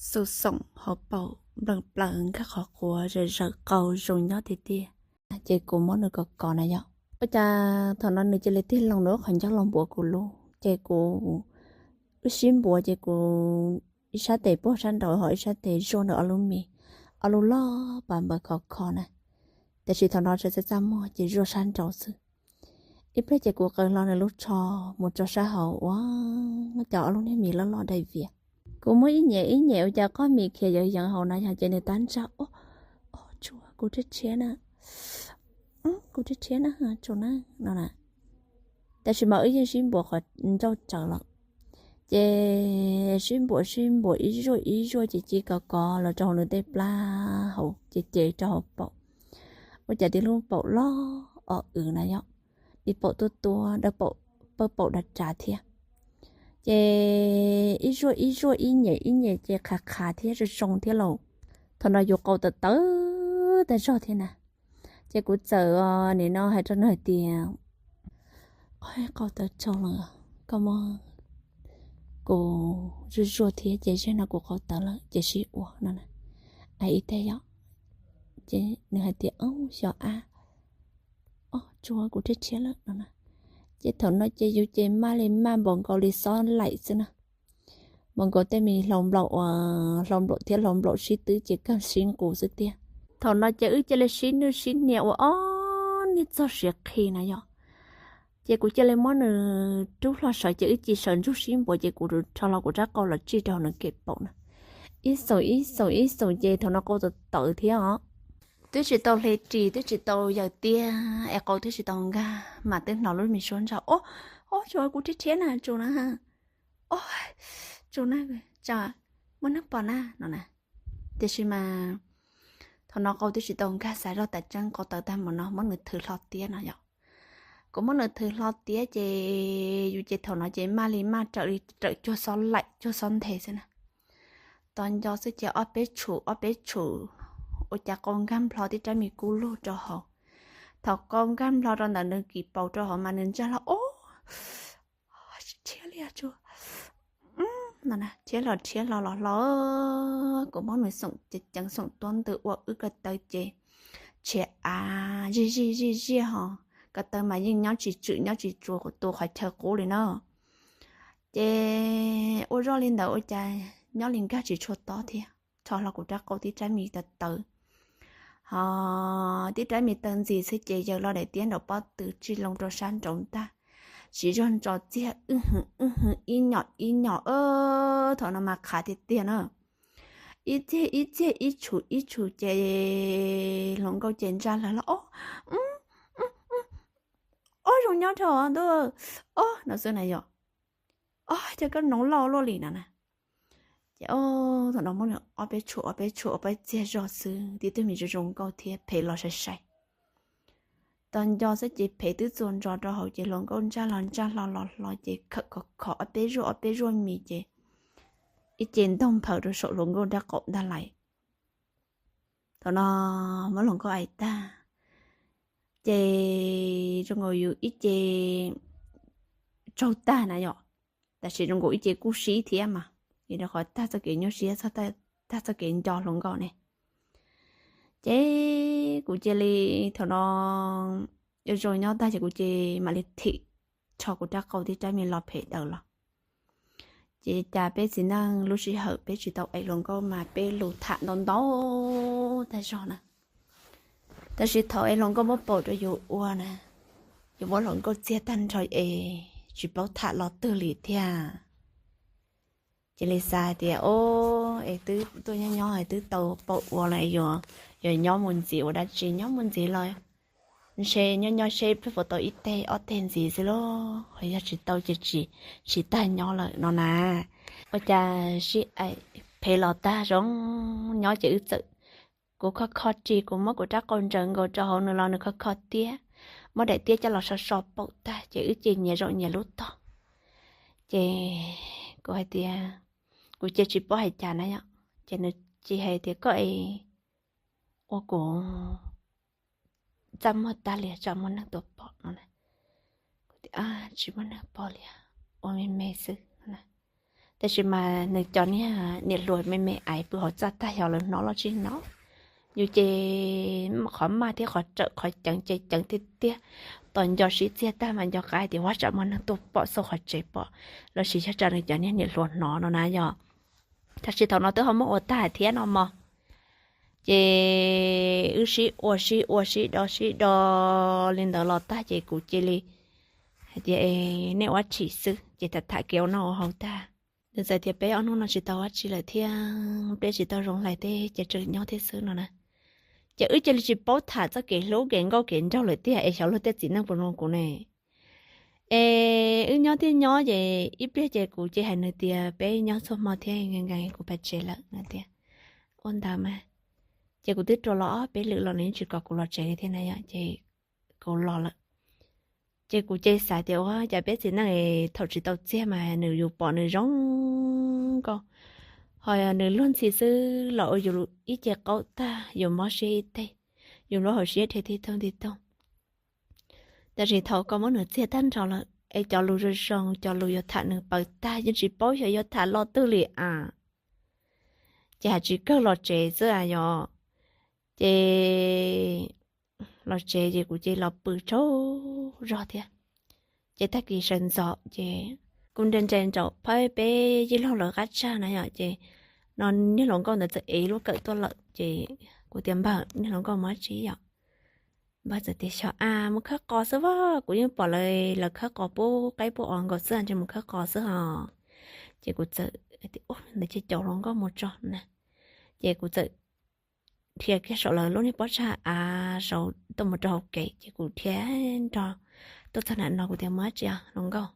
xu xoom hauv paum nplees plaws nkag qhov quav zawm zawm qau zoo nyob tiag tiag. Ces kuv muab nws kov kov na yom. Ua cas thaum no nws cia li tig loo nws qhov ncauj los npuav kuv lub, ces kuv wb sib npuav ces kuv ib sab tes puag sab nraud ho ib sab tes zuaj nws ob lub mis, ob lub loj pas npaws khov kho na. Tiam sis thaum no txaj txaj muag ces zuaj sab nraud xwb. Ib pliag ces kuv qaws hlo nws lub tsho mus rau sab hauv ua cas ob lub niag mis loj loj dai vias. Kuv muab ib nyem ib nyem ua cas qoj mis khiav yeev yeev hauv na yog ces nws tab ntsaj, o, o, tsuav kuv rhiab rhiab na, kuv rhiab rhiab na, tsuav na, no na. Tab sis mas wb yeej sib npuav qhov ncauj tsawv lawm. Ces sib npuav sib npuav ib zuaj ib zuaj ces ci kov kov los rau hauv nws tej plab hauv ces ces rau hauv paum. Ua cas tib lub paum loj o wv na yom, ib paum tuaj tuaj dawb paum, pawg paum dav dav thiab. Ces ib zuaj ib zuaj ib nyem ib nyem ces qhav qhav thiab zoo zoo thiab lauj. Thaum no yus qau tawv tawv tag zog thiab na. Ces kuv txawm nim no hais rau nws hais tias, qau tawv tsaug lawm, koj muab kuv zuaj zuaj thiab ces zaum no kuv qau tawv lawm ces sib ua no na, ib teg yom. Ces nws hais tias, o, xyov ab, o, tsuav kuv rhiab rhiab lawm no na. Ces thaum no ces yus ces maj li maj npaum nkaus li xob laim xwb na, npaum nkaus tej me hlau nplaum uas hlau nplaum thiab hlau nplaum sib twb ces kawg sib nqus xwb tiag. Thaum no ces wb cia li sib nwj sib nias ua ob niag txog siav qhi na yom. Ces kuv cia li muab nws rub hlo sawv ces wb cia sawv ntsug sib npuav ces kuv rho hlo kuv rab qau los tsij rau hauv nws kem paum na. Ib xoom ib xoom ib xoom ces thaum no qau tawv tawv thiab os. Twb tsis tau hle ris twb tsis tau yaws tiag es qau twb tsis tau nkag mas twb hnov lub me suab ntsaj, o, o, tsuav kuv rhiab rhiab na, tsuav na, o, tsuav na, tsa, muaj neeg pom na no na. Tiam sis mas thaum no qau twb tsis tau nkag xav zoj tas tseeb qau tawv tag mus no muab nws thwv hlo tiab no yom. Kuv muab nws thwv hlo tiab ces yus ces thaum no ces maj li maj raws li raws cuag xob laim cuag xob nthe xwb na. Tos nco xwb ces ob peb tshum ob peb tshum ua cas qau nkag nplho tib rab me kub lug rau hauv. Thaum qau nkag nplho rau ntawm nws kis paus rau hauv mas nws ntsaj hlo, o, rhiab li tsuav no, rhiab hlo rhiab hlo los hlo. Kuv muab nws xoom ceev xoom tuab ntws ua wb ko taw ces tshiab av zij zij zij ziaj ho. Ko taw mas yeej nyob tsis tswm nyob tsis tsuas kuv tu qhov chaw qub li na. Ces ua zoj li ntawd ua cas nyob li nkag tsis tshua tob thiab, rho hlo kuv rab qau tib rab me tawv tawv. Ho tib rab me tawv ntxim xwb ces yaws los daim tiab nraum pob tw tsij loo rau sab nraud ntag. Siv zog ntso txiag wb hwv wb hwv ib nyom ib nyom, thaum no mas qhav tiag tiag na. Ib txiag ib txiag ib tshum ib tshum ces hluas nkauj ces ntsaj hlo los, o, o, zoo nyob dhau ntuj, o, no xwb na yom. O, cas koj noov loj luaj li no na. Ces thaum no muab nws ob peb tshum ob peb tshum ob peb txiag zog xwb tib tug me zoo zoo nkauj thiab phem los sai sai. Tos nco xwb ces phem twb txua ntsos rau hauv ces hluas nkauj ntsaj hlo ntsaj hlo los hlo ces khawm khov khov ob peb zuaj ob peb zuaj mis ces ib ce ntog nphawm rau saum hluas nkauj rab qaum ntag lais. Thaum no muab hluas nkauj aim tag ces zoo nkaus yus ib ce tsaug tag na yom, tab sis zoo nkaus ib ce kuj sib thiab mas, vim rau qhov tag txoj kev nyuaj siab, tag txoj kev nco hluas nkauj ne. Ces kuv cia li thaum no zoo nyob tag ces kuv ces mam li thim rho kuv rab qau tib rab me los phem daws los. Ces cas peb txiv neej lub sij hawm peb tsis tau ev hluas nkauj mas peb lus tham ntau ntau tag zog na. Tab sis thaum es hluas nkauj muab paum rau yus ua na, yus muab hluas nkauj txiag tag nrho es tsis paub tham los twg li thiab. Cia li xav tias, o, es twb tuaj nyob nyob es twb tau paum ua los yuav nyob mus ntxiv ua dab tsi, nyob mus ntxiv los ntshe nyob nyob seb puas tau ib teg ob teg ntxiv xwb lauj, ho yog tsis tau ces tsis, tsis tag nyob lawm no na. Ua cas sib aim phem los tag zoo nyob ces wb txawm, kuv kho kho ris kuv muab kuv rab qau ntsaws nkaus rau hauv nws los nws kho kho tiab, muab daim tiab coj los so so paum tag ces wb ces nyias zaum nyias lub tog. Ces kuv hais tias, kuv ces tsis paub hais cas na yom, ces nws cia hais tias koj es ua kuv txaj muag tag li tsam muaj neeg tuaj pom no na. Kuv tias tsis muaj neeg pom li, ua me me xwb. Tab sis mas nws cov niag niam hluas me me ais pw hauv txaj tag xyov lawv hnov los tsis hnov. Yus ces qhov maj thiab qhov rawm qhov ceev ces ceev tiag tiag, tos nco sib txiag tag mas nco qab hais tias ua tsam muaj neeg tuaj pom xauj qhov tsev pom, los sis yog tsam nws cov niag niam hluas hnov no na yog. Tab sis thaum no twb ho muab ua tag thiab no mog. Ces wb sib ua sib ua sib do sib do li ntawd los tag ces kuv cia li hais tias, nej ua tshim xwb ces tham tham kev ua noj ua haus tag. Nws txawm tias peb ob hnub no tsis tau ua tsi lawm thiab, peb tsis tau zoo hlais tej ces tseem nyob thiab xwb no na. Ces wb cia li tsis paub tham txoj kev hlub kev nkauj kev nraug lawm tiag es xyov luag tej txiv neej puas mloog kuv ne. Es wb nyob thiab nyob ces ib pliag ces kuv cia hais nws tias peb nyob txhua hmo thiab, nkees nkees kuv pais tsev lawm no tias, ua ntawd mas. Ces kuv twb rua los ob peb lwm los nws yeej tsis kom kuv los tsev li thiab na yom, ces kuv los lawm. Ces kuv cia xav tias ua cas peb txiv neej thaum tsis tau txiag mas nws yus pom nws zoo nkauj, ho nws luag ntxhi xwb los ua yus ib ce qaub tag, yus mob siab ib teg, yus lub hauv siab dhia tib toog tib toog. Tab sis thaum koj muab nws txiag tag nrho lawm es cov lus zoo zoo, cov lus yuav tham nws paws tag yeej tsis paub xyov yuav tham lo twg li a. Ces hais tsis kawg los tsev xwb a yom. Ces los tsev ces kuv cia li los pw tsaug zog thiab. Ces tag kis sawv ntxov ces kuv nres nres nraum phab peb yij laug lawv qab tsag na yom, ces no niag hluas nkauj ntawd txawm ev lub kawm tuaj lawm ces kuv tias npawg, niag hluas nkauj mus dab tsi yom? Npawg txawm tias xyov a, mus khawb qos xwb vag, kuv yeej pom lawv khawb qos pub qaib pub os nkaus xwb, ntshe mus khawb qos xwb hos. Ces kuv txawm tias ntawd ces caum hluas nkauj mus tso na. Ces kuv txawm dhia kiag saum lawv lub niag pob tsag av saud tuaj mus rau hauv kev ces kuv dhia nrog tuaj txog nram no kuv tias mus dab tsi os hluas nkauj?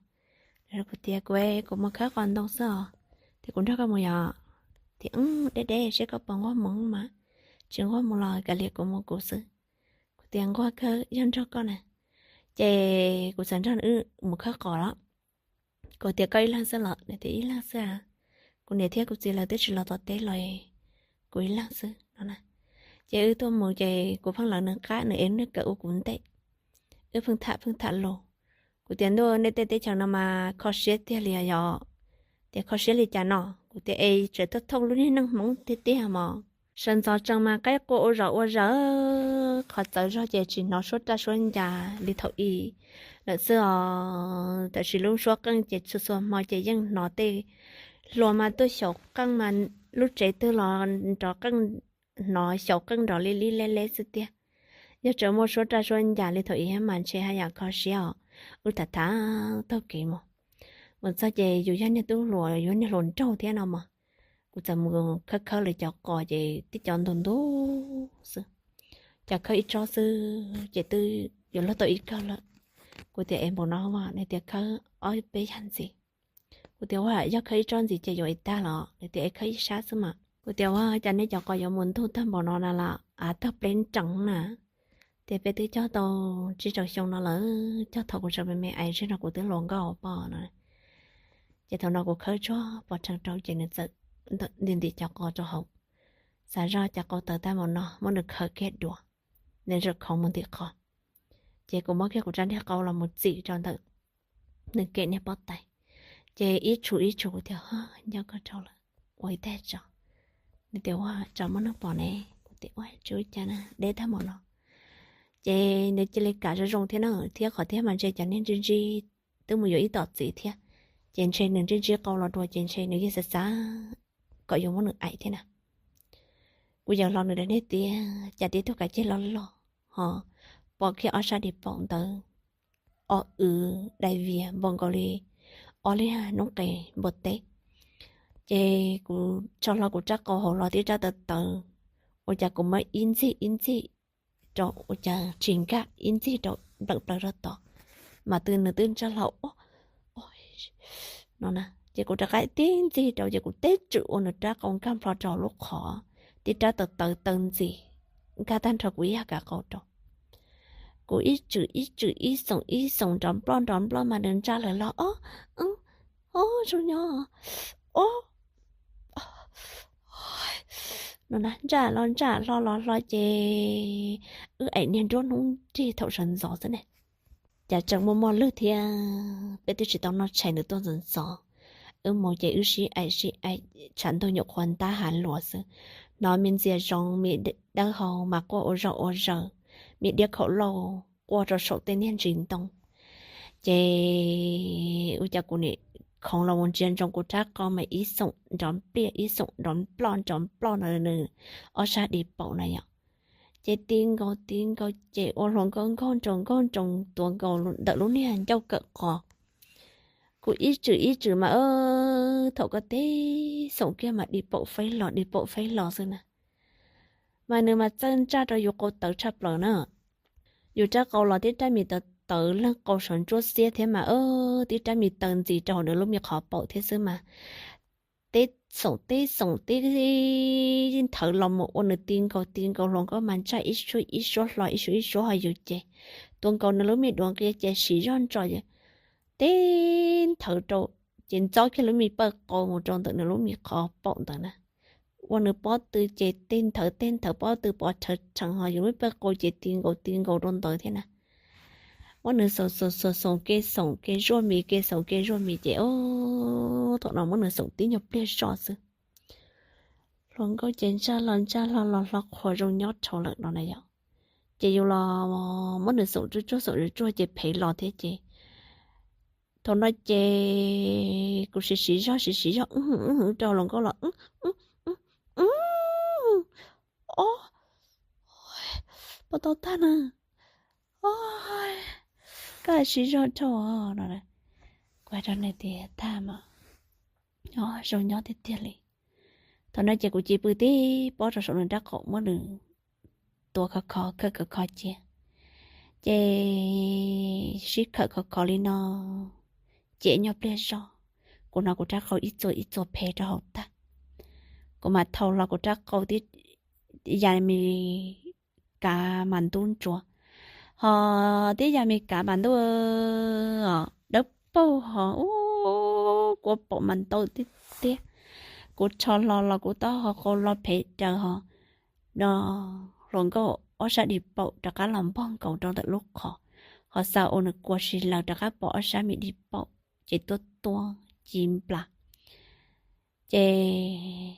Kuv tias kuv, kuv mus khawb qos ntoo xwb os. Tias kuv nrog koj mus yom? Tias deb deb seb koj puas nquag mus mas, tsis nquag mus los kav liam kuv mus kuv xwb. Kuv tias nquag kawg, yog nrog koj na. Ces kuv txawm nrog wb mus khawb qos los. Kuv tias koj ib leeg xwb los? Nws tias ib leeg xwb. Kuv niam thiab kuv txiv lawv twb tsis los tom teb los, kuv ib leeg xwb no na. Ces wb tuaj mus ces kuv pheej lawv nws qab, nws ev nws kawm ua kuv ntej. Wb pheej tham pheej tham lus. Kuv tias ntuj, nej tej teb chaws no mas kho siab tiag li yom. Tias kho siab li cas no? Kuv tias es tseem tuaj thooj lub niag neej Hmoob tiag tiag mos. Sawv ntxov tsees mas qaib qua ua zom ua zaws, qhov txawv zog ces tsis hnov suab raj suab ncas li thaum ub lawm xwb os. Tab sis lub suab qeej ces txhua txhua hmo ces yeej hnov tej hluas mas tuaj xyaum qeej mas lub tsev twg los nrov qeej, hnov xyaum qeej nrov li li leb leb xwb tiag. Yog tseem muaj suab raj suab ncas li thaum ub mas ntshe haj yam kho siab os. Wb tham tham taug kev mus, mus txog ces yus yog niag tub hluas, yus niag hluas nraug thiab no mos. Kuv txawm mus khawb khawb lawv cov qos ces twb cov ntug ntug xwb, cov khawb ib tsob xwb ces twb yuav luag tau ib kawg lawm. Kuv tias es npaum no, nws tias khawb ob peb yag ntxiv. Kuv tias ua yog khawb ib tsob ntxiv ces yuav es tag los? Nws tias es khawb ib sab xwb mas. Kuv tias ua cas nej cov qos yuav mus ntug tag npaum no na los av tag pleb nrees na. Tias peb twb cog tau tsib rau xyoo no lawm, cog thaum kuv tseem me me ais zog no kuv twb hluas nkauj pom no. Ces thaum no kuv khawb tsuag pov rhees rau ces nws txawm nti ntim cov qos rau hauv. Xav zog cov qau tawv tag npaum no muab nws khawm kiag dua, nws txawm khoov mus ntim qos. Ces kuv muab kiag kuv rab niag qau los mus txim rau ntawm nws kem niag pob tais. Ces ib tshum ib tshum kuv tias nco koj rau lawm, ua ib tag tso. Nws tias ua tsam muaj neeg pom ne. Kuv tias ua tsis ua cas na, deb tag npaum no. Ces nws cia li kam zoo zoo thiab na, thiab qhov thiab mas ntshe cov niag ntsib ntsib twb mus yuav ib tom txiv thiab, ces ntshe nws ntsib ntsib qau los dua ces ntshe nws yeej xav xav kom yuav muab nws aim thiab na. Kuv yaum hlo nws daim niag tiab, cas tib tug kav ceg loj loj ho pom kiag ob sab di paum ntawd, ob w dai vias npaum nkaus li ob liag noob qes npua teb. Ces kuv tso hlo kuv rab qau hauv los tib rab tawv tawv, ua cas kuv muab ib ntxig ib ntxig rau ua cas tsis nkag, ib ntxig rau nplawm plaws rau tod, mas twb nws twb ntsaj hlo no na. Ces kuv rov qab tib ntxig rau ces kuv tib tswm ua nws rab qau nkag nplho rau lub qhov, tib rab tawv tawv taw ntxis nkag tag nrho kuv ib yag kav qau rau. Kuv ib tswm ib tswm ib xoom ib xoom nrov nploj nrov nploj mas nws ntsaj lawm los ob, ob zoo nyob ob no na, ntsaj los ntsaj hlo los hlo ces wb aim niag nruab hnub nrig thaum sawv ntxov xwb ne. Cas tseem muaj moj lwg thiab peb twb tsis tau noj tshais nws tuaj ntxov ntxov, Wb mus ces wb sib aim sib aim, tshav ntuj nyuam qhuav ntab hav luas xwb, hnov me ntxias zoov me dawb hau mas quaj ua zom ua zaws, me diab khaum lauj quaj rau saum tej niag ntsis ntoo. Ces ua cas kuv nim khoov los mus ntsia ntsoov kuv rab qau mas ib xoom nrov npliaj ib xoom nrov nploj nrov nploj no nws ob sab di paum na yom. Ces ti nkaus ti nkaus ces ua hluas nkauj nkaug nroos nkaug nroos tuav nkaus ntawm lub niag ncauj kawm qos. Kuv ib tswm ib tswm mas thaum koj tib xoom kiag mas di paum faib los di paum faib los xwb na. Mas nws mas txawj ntsaj rau yus qau tawv tshaj plaws na. Yus rab qau los tib rab mis tawv tawv leej qau saum ntsuab xiab thiab mas tib rab mis taw ntxiv rau hauv nws lub me qhov paum thiab xwb mas tib xoom tib xoom tib nthawv los mus ua nws ti nkaus ti nkaus hluas nkauj mas ntsaj ib suab ib suab hlo ib suab ib suab ho yus ces tuav nkaus nws lub me duav nqia ces siv zog ntso tib nthawv rau ces ntxob kiag lub me pawj qau mus rau ntawm nws lub me qhov paum ntawd na. Ua nws pob tw ces tej nthawv tej nthawv pob tw pov rhawv rheev ho yus lub pawj qau ces ti nkaus ti nkaus rau ntawd thiab na. Muab nws xoom xoom xoom xoom ke xoom ke zuaj mis ke xoom ke zuaj mis ces thaum no muab nws xoom tib nyuag pliag zoj xwb. Hluas nkauj ces ntsaj los ntsaj hlo los hlo qhuav zoo nyob dhau lawm no na yom. Ces yus los muab nws xoom tsuj tsuag xoom tsuj tsuag ces phem los thiab ces thaum no ces kuv siv siv zog siv siv zog wb hwv wb hwv rau hluas nkauj los o, pom tau tag na, koj siv zog dhau no. Kuv hais rau nws tias tag mas zoo nyob tiag tiag li. Thaum no ces kuv cia li pw tib pob rau saum nws rab qaum muab nws tuav khov kho khawm khov kho cia. Ces sib khawm khov kho li no ces nyuag pliag zog kuv hnov kuv rab qau ib txuas ib txuas phem rau hauv tag. Kuv mam thau hlo kuv rab qau tib ya me kav mas ntub ntsuav, ho tib ya me kav mas ntub dawb paug ho ua kua paum mas ntau tiag tiag. Kuv rho hlo los kuv taub hau qau lo phem raws ho no, hluas nkauj ob sab di paum rov qab los npog nkaus rau ntawm lub qhov, ho xav ua nws kua si lawm rov qab pom ob sab me di paum ces tuab tuab ci nplas ces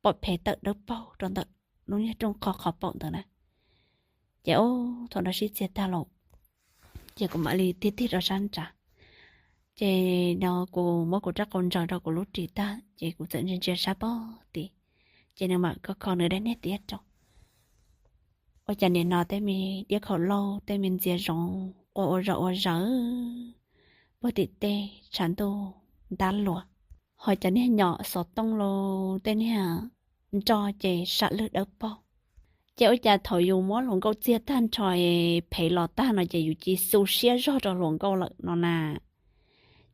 pom phem tawm dawb paug rau ntawm lub niag rooj qhov qhov paum ntawd na. Ces thaum no sib txiag tag los ces kuv mam li tig tig rau sab nrad. Ces no kuv muab kuv rab qau ntsaws rau kuv lub ris tag ces kuv txawm ntsia ntsia sab pog tim, ces nws mam kho kho nws dab niag tiab rau. Ua cas nim no tej me diab khaum lauj tej me ntxias zoov quaj ua zom ua zaws puag tim tej tshav ntuj ntab luas, ho cov niag nyom xov tooj los tej niag nroj ces sam lwj dawb paug. Ces ua cas thaum yus muab hluas nkauj txiag tag nrho phem los tag no ces yus cia xu siab zog rau hluas nkauj lawm no na.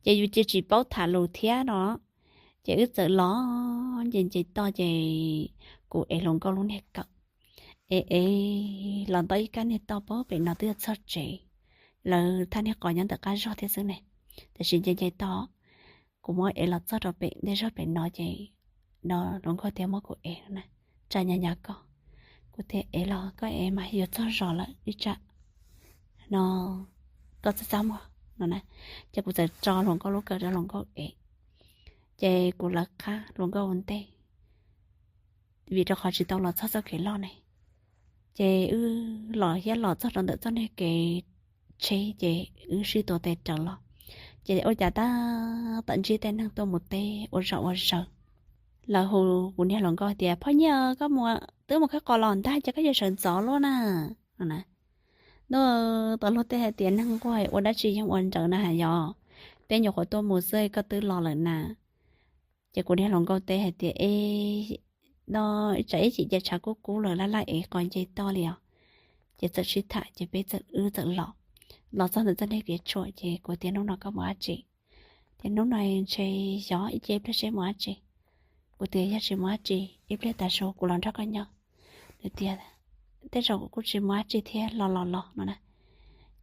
Ces yus cia tsis paub tham lus thiab no. Ces wb txawm los nce nce toj ces kuv ev hluas nkauj lub niag kawm, ev ev los ntawm ib kab niag toj pem no twb yuav txog tsev, lawv thaj niag qos nyob ntawm qab zog thiab xwb ne. Tiam sis nce nce toj, kuv muab ev los txog rau pem ntej zog pem no ces no hluas nkauj tias muab kuv ev na, tsa nyas nyas koj. Kuv tias ev los koj ev mas yuav txog zos lawm ib tsam no koj txaj txaj muag no na. Ces kuv txawm tso hluas nkauj lub kawm rau hluas nkauj ev, ces kuv lawv qab hluas nkauj ua ntej, vim rau qhov tsis tau los txog txoj kev loj ne. Ces wb los thiab los txog rau ntawm txoj niag kev tsheb ces wb sib tuav tes raws los. Ces ua cas tab tom ntsib tej neeg tuaj mus teb ua zom ua zaws. Lawv hu kuv niag hluas nkauj tias phoj nyiaj, koj mus, twb mus khawb qos los ntag ces koj yuav sawv ntxov luaj na no na. Ntuj, tus hlub teb hais tias neeg nquag ua dab tsi yeej ua nrawm na has yos, peb nyuam qhuav tuaj mus xwb koj twb los lawm na. Ces kuv niag hluas nkauj teb hais tias e, no tsam ib chim ces tshav kub kub lawm laj laj ev qos nce toj li os. Ces txawm sib tham ces peb txawm wb txawm los, los txog ntawm txoj niag kev tshuam ces kuv tias hnub no koj mus dab tsi? Tias hnub no ntshe yog ib ce ib pliag seb mus dab tsi. Kuv tias yog tsis mus dab tsi ib pliag tas su kuv los nrog koj nyob. Nws tias tej zaum kuv kuj tsis mus dab tsi thiab, los los los no na.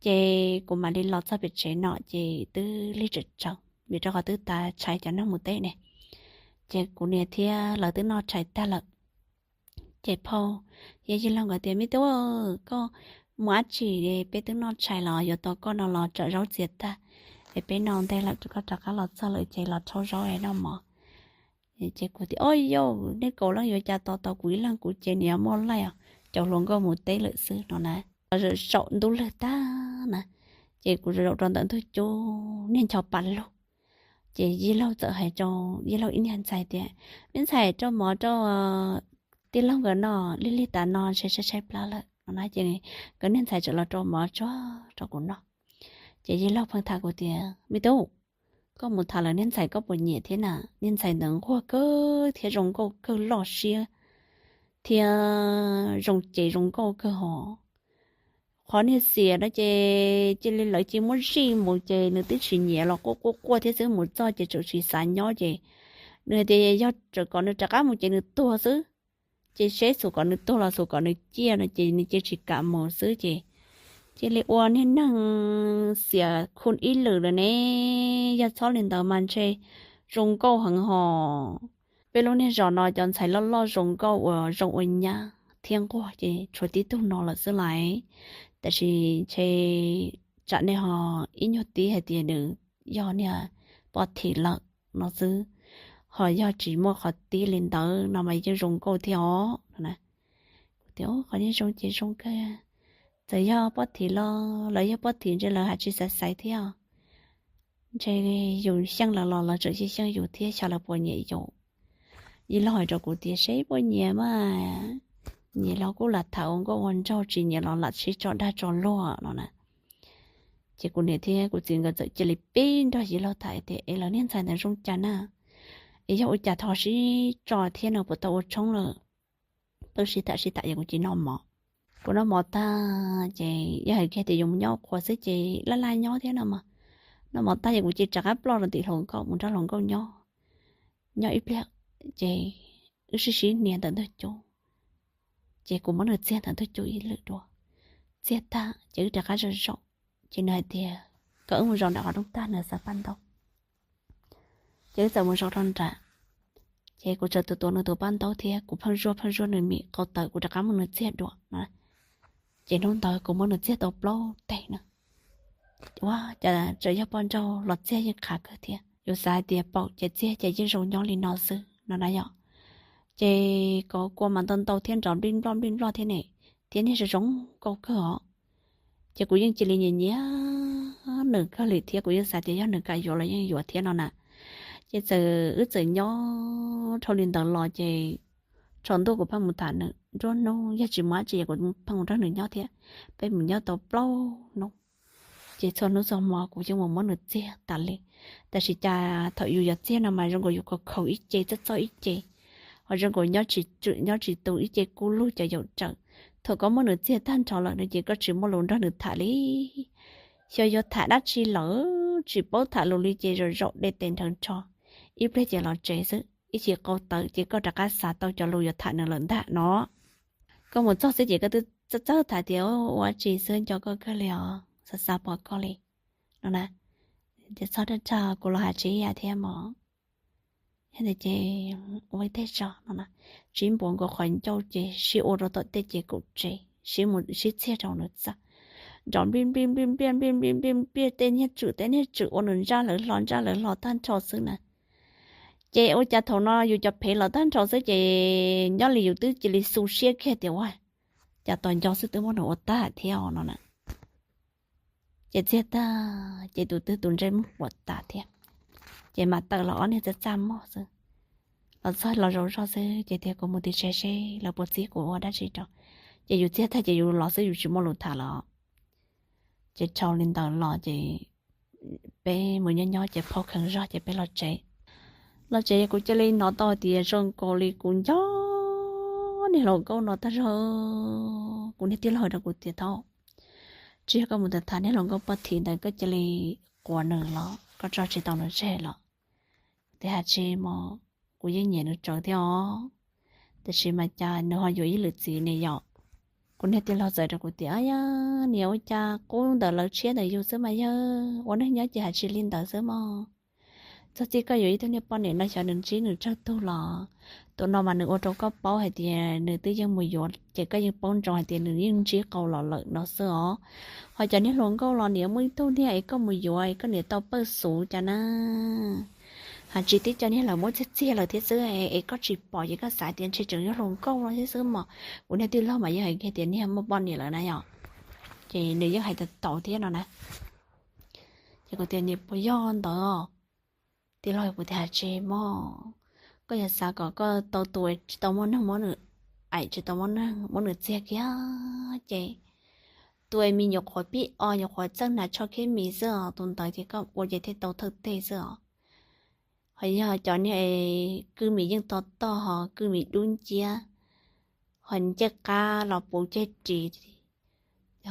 Ces kuv mam li los txog pem tsev no ces twb lig tsawm tsawv vim rau qhov twb tav tshais cov neeg mus teb ne. Ces kuv niam thiab lawv twb noj tshais tag lawm. Ces phauj thiab yij laug nkawd tias me tub, koj mus dab tsi, peb twb noj tshais los yuav tos koj no los tsam zaub txias tag, es peb noj ua ntej lawm, koj rov qab los txog lawm ces los rhaub zaub es noj mov. Ces kuv tias, Au yau, nej kaum leej yuav cas tos tau kuv ib leeg, kuv ces niam muaj laij os, caum hluas nkauj mus teb lawm xwb no na. Zaum ntub lwg tag na, ces kuv zaum rau ntawm ntug cub niag ncho pas lug. Ces Yij Laug txawm hais rau Yij Laug ib niag ntxhais tias, Me ntxhais, rau mov rau tij laug nkawd noj, lig lig tas no ntshe tshaib tshaib plab lawm no na. Ces nkawd niag ntxhais txawm los rau mov tsuag rau kuv noj. Ces Yij Laug pheej tham kuv tias, Me tub, koj mus tham lawv niag ntxhais koj puas nyiam thiab na? Niag ntxhais ntawd nquag kawg thiab zoo nkauj kawg, loj siab thiab zoo cev zoo nkauj kawg hos. Qhov niag xiam no ces cia li lawv cia muab zij mus ces nws twb tsis nyiam los quaj quaj quaj thiab xwb, mus txog ces tseem tsis xav nyob ces nws hais tias yog tseem kom nws rov qab mus ces nws tuag xwb. Ces seb xyov kom nws tuag los xyov kom nws ciaj no ces nws cia tsis kam mus xwb ces cia li ua niag neeg xiam khu ib lwm lawm ne. Yog txhob li ntawd mas ntshe zoo nkauj heev hos. Peb lub niag zos no cov ntxhais loj loj zoo nkauj uas zoo ua nyab thiab nquag ces tshuav tib tug no lawm xwb lais. Tab sis ntshe tsam nej ho ib nyuag tib hais tias nws yog niag poj thim lawm no xwb, ho yog tsis muaj qhov tib li ntawd no mas yeej zoo nkauj thiab os. Kuv tias, Qhov niag zoo ces zoo kawg, txawm yog poj thim los lawv yog poj thim ntshe lawv haj tsis xaiv xaiv thiab. Ntshe yus xyeej lawv los lawv tseem xyeej yus thiab, xyov lawv puas nyiam yus. Yij Laug hais rau kuv tias, Seb puas nyiam mas, nyiam los kuj lam tham ua nkauj ua nraug, tsis nyiam los lam sib tso dag tso luag no na. Ces kuv niam thiab kuv txiv nkawd txawm cia li pib nrog Yij Laug tham tias, Es lawv niag ntxhais ntawd zoo cas na? Es yog ua cas tho sib tso thiab no, puas tau ua tshoob lawm? Peb sib tham sib tham ces kuv cia li noj mov. Kuv noj mov tag ces yog hais kiag tias yuav mus nyob qhua xwb ces laj laj nyob thiab no mas. Noj mov tag ces kuv cia li rov qab ploj rau tim hluas nkauj mus nrog hluas nkauj nyob. Nyob ib pliag ces wb sib sib hnia ntawm ntug cub, ces kuv muab nws txiag ntawm ntug cub ib lwm dua. Txiag tag ces wb rov qab zaum zaum, ces nws hais tias kom wb mus zaum nram qhov rooj tag, nws xav paj ntaub. Ces wb txawm mus zaum rau nram, ces kuv txawm tuav tuav nws tus paj ntaub thiab kuv pheej zuaj pheej zuaj nws me qau tawv, kuv rov qab muab nws txiag dua. Ces hnub ntawd kuv muab nws txiag tau plaub teg na. Ua cas tseem yog poj nraug los txiag yeej qhav kawg thiab. Yus xav hais tias paum ces txiag ces yeej zoo nyob li no xwb no na yom. Ces kom kua mas ntau ntau thiab nrov nplij nploj nplij nploj thiab ne, thiab niag zoo zoo nkauj kawg os. Ces kuv yeej cia li nyiam nyiam nws kawg li thiab, kuv yeej xav tias yog nws kam yuav los yeej yuav thiab no na. Ces txawm wb txawm nyob dhau li ntawd los ces tsaus ntuj kuv pheej mus tham nws, nruab hnub yog tsis muaj dab tsi kuv pheej mus nrog nws nyob thiab. Peb mus nyob tau plaub hnub, ces txhua hnub txhua hmo kuv yeej mus muab nws txiag tas li. Tab sis cas thaum yus yuav txiag no mas zoo nkaus yus khaus khaus ib ce txoj txoj ib ce, ho zoo nkaus nyob tsis tswm nyob tsis tu ib ce kub lug cov yaum tsawm. Thaum koj muab nws txiag tag nrho lawm no ces koj tsis muaj lus nrog nws tham li. Xyov yuav tham dab tsi lawm tsis paub tham lus li ces zaum zaum de tes nrhawv nrho, ib pliag ces los tsev xwb, ib chim qau tawv ces koj rov qab xav tau cov lus yuav tham nws lawm ntag no. Koj mus txog xwb ces koj twb txawj txawj tham tias ua dab tsi xwb, nco koj kawg li os, xav xav pom koj li no na. Ces txhob rag rag, kuv los hais tsis ib yam thiab mog. Yog li ces ua ib teg zog no na, tsib npuav nkaus qhov ncauj ces sib ua rau tom tej ces kaum tsev, sib mus sib txiag rau nws txaj, nrov nplij nplij nplij nplij nplij nplij nplij, tej niag tswm tej niag tswm ua nws ntsaj lawv hlo ntsaj lawv hlo tag nrho xwb na. Ces ua cas thaum no yus cov phev los tag nrho xwb ces nyob li yus twb cia li xu siab kiag tias ua cas tos nco xwb twb muab nws ua tag thiab no na. Ces txiag tag ces tus twg tus ntsej muag puas tas thiab. Ces mam tawm los ob niag txaj txaj muag xwb, los txog los zaum zog xwb ces tias kuv mus tim tsev seb lawv puas txib kuv ua dab tsi rau. Ces yus txiag tag ces yus los xwb yus tsis muaj lus tham los. Ces dhau li ntawd los ces peb mus nyob nyob ces phau kheev zog ces peb los tsev. Los tsev kuv cia li hnov tau tias zoo nkaus li kuv nco niag hluas nkauj no tag zog. Kuv niag tij laug hais rau kuv tias thaum tsis yog koj mus tham niag hluas nkauj poj thim ntawd koj cia li quas nws los koj tso tsis tau nws tseg los. Tias hais tsis mas kuv yeej nyiam nws tsawv thiab os, tiam sis mas cas nws ho yuav ib lwm txiv ne yom. Kuv niag tij laug txawm rau kuv tias, Yog niam ua cas qub ntawm lawv tshiab ntawm yus xwb mas yog ua neej nyob ces hais tsis li ntawd xwb mog. Txog txij koj yuav ib tug niag poj niam no xyov nws ntsib nws tsawg tug los? Tus no mas nws ua rau koj paub hais tias nws twb yeej mus yuav ces koj yeej paub ntsoov hais tias nws yeej ntsib qau los lawm no xwb os. Ho cov niag hluas nkauj los niam muaj ib tug niag es koj mus yuav es koj niam tau pawj xuv cas na? Has tsis tib co niag lawv muab txiag txiag lawm thiab xwb es koj tsis pom ces koj xav tias ntshe tseem yog hluas nkauj no thiab xwb mas. Kuv niag tij laug mas yeej hais kiag tias niag muaj poj niam lawm na yom. Ces nws yeej hais tau tau thiab no na. Ces kuv tias niam puas yog ntawd? Tij laug kuv tias tsis muaj. Koj yog xav kom koj tau tus tsis tau muaj neeg muab nws aim, tsis tau muaj neeg muab nws txiag kiag ces tus mis nyuam qhuav pib o, nyuam qhuav txawj hnav tsho khiab mis xwb os, tus ntawd ces koj ua ces thiaj tau thawj teg xwb os. Ho yog cov niag kwj mis yeej to toj ho kwj mis dub nciab, ho ncej qab los puv ceg ris,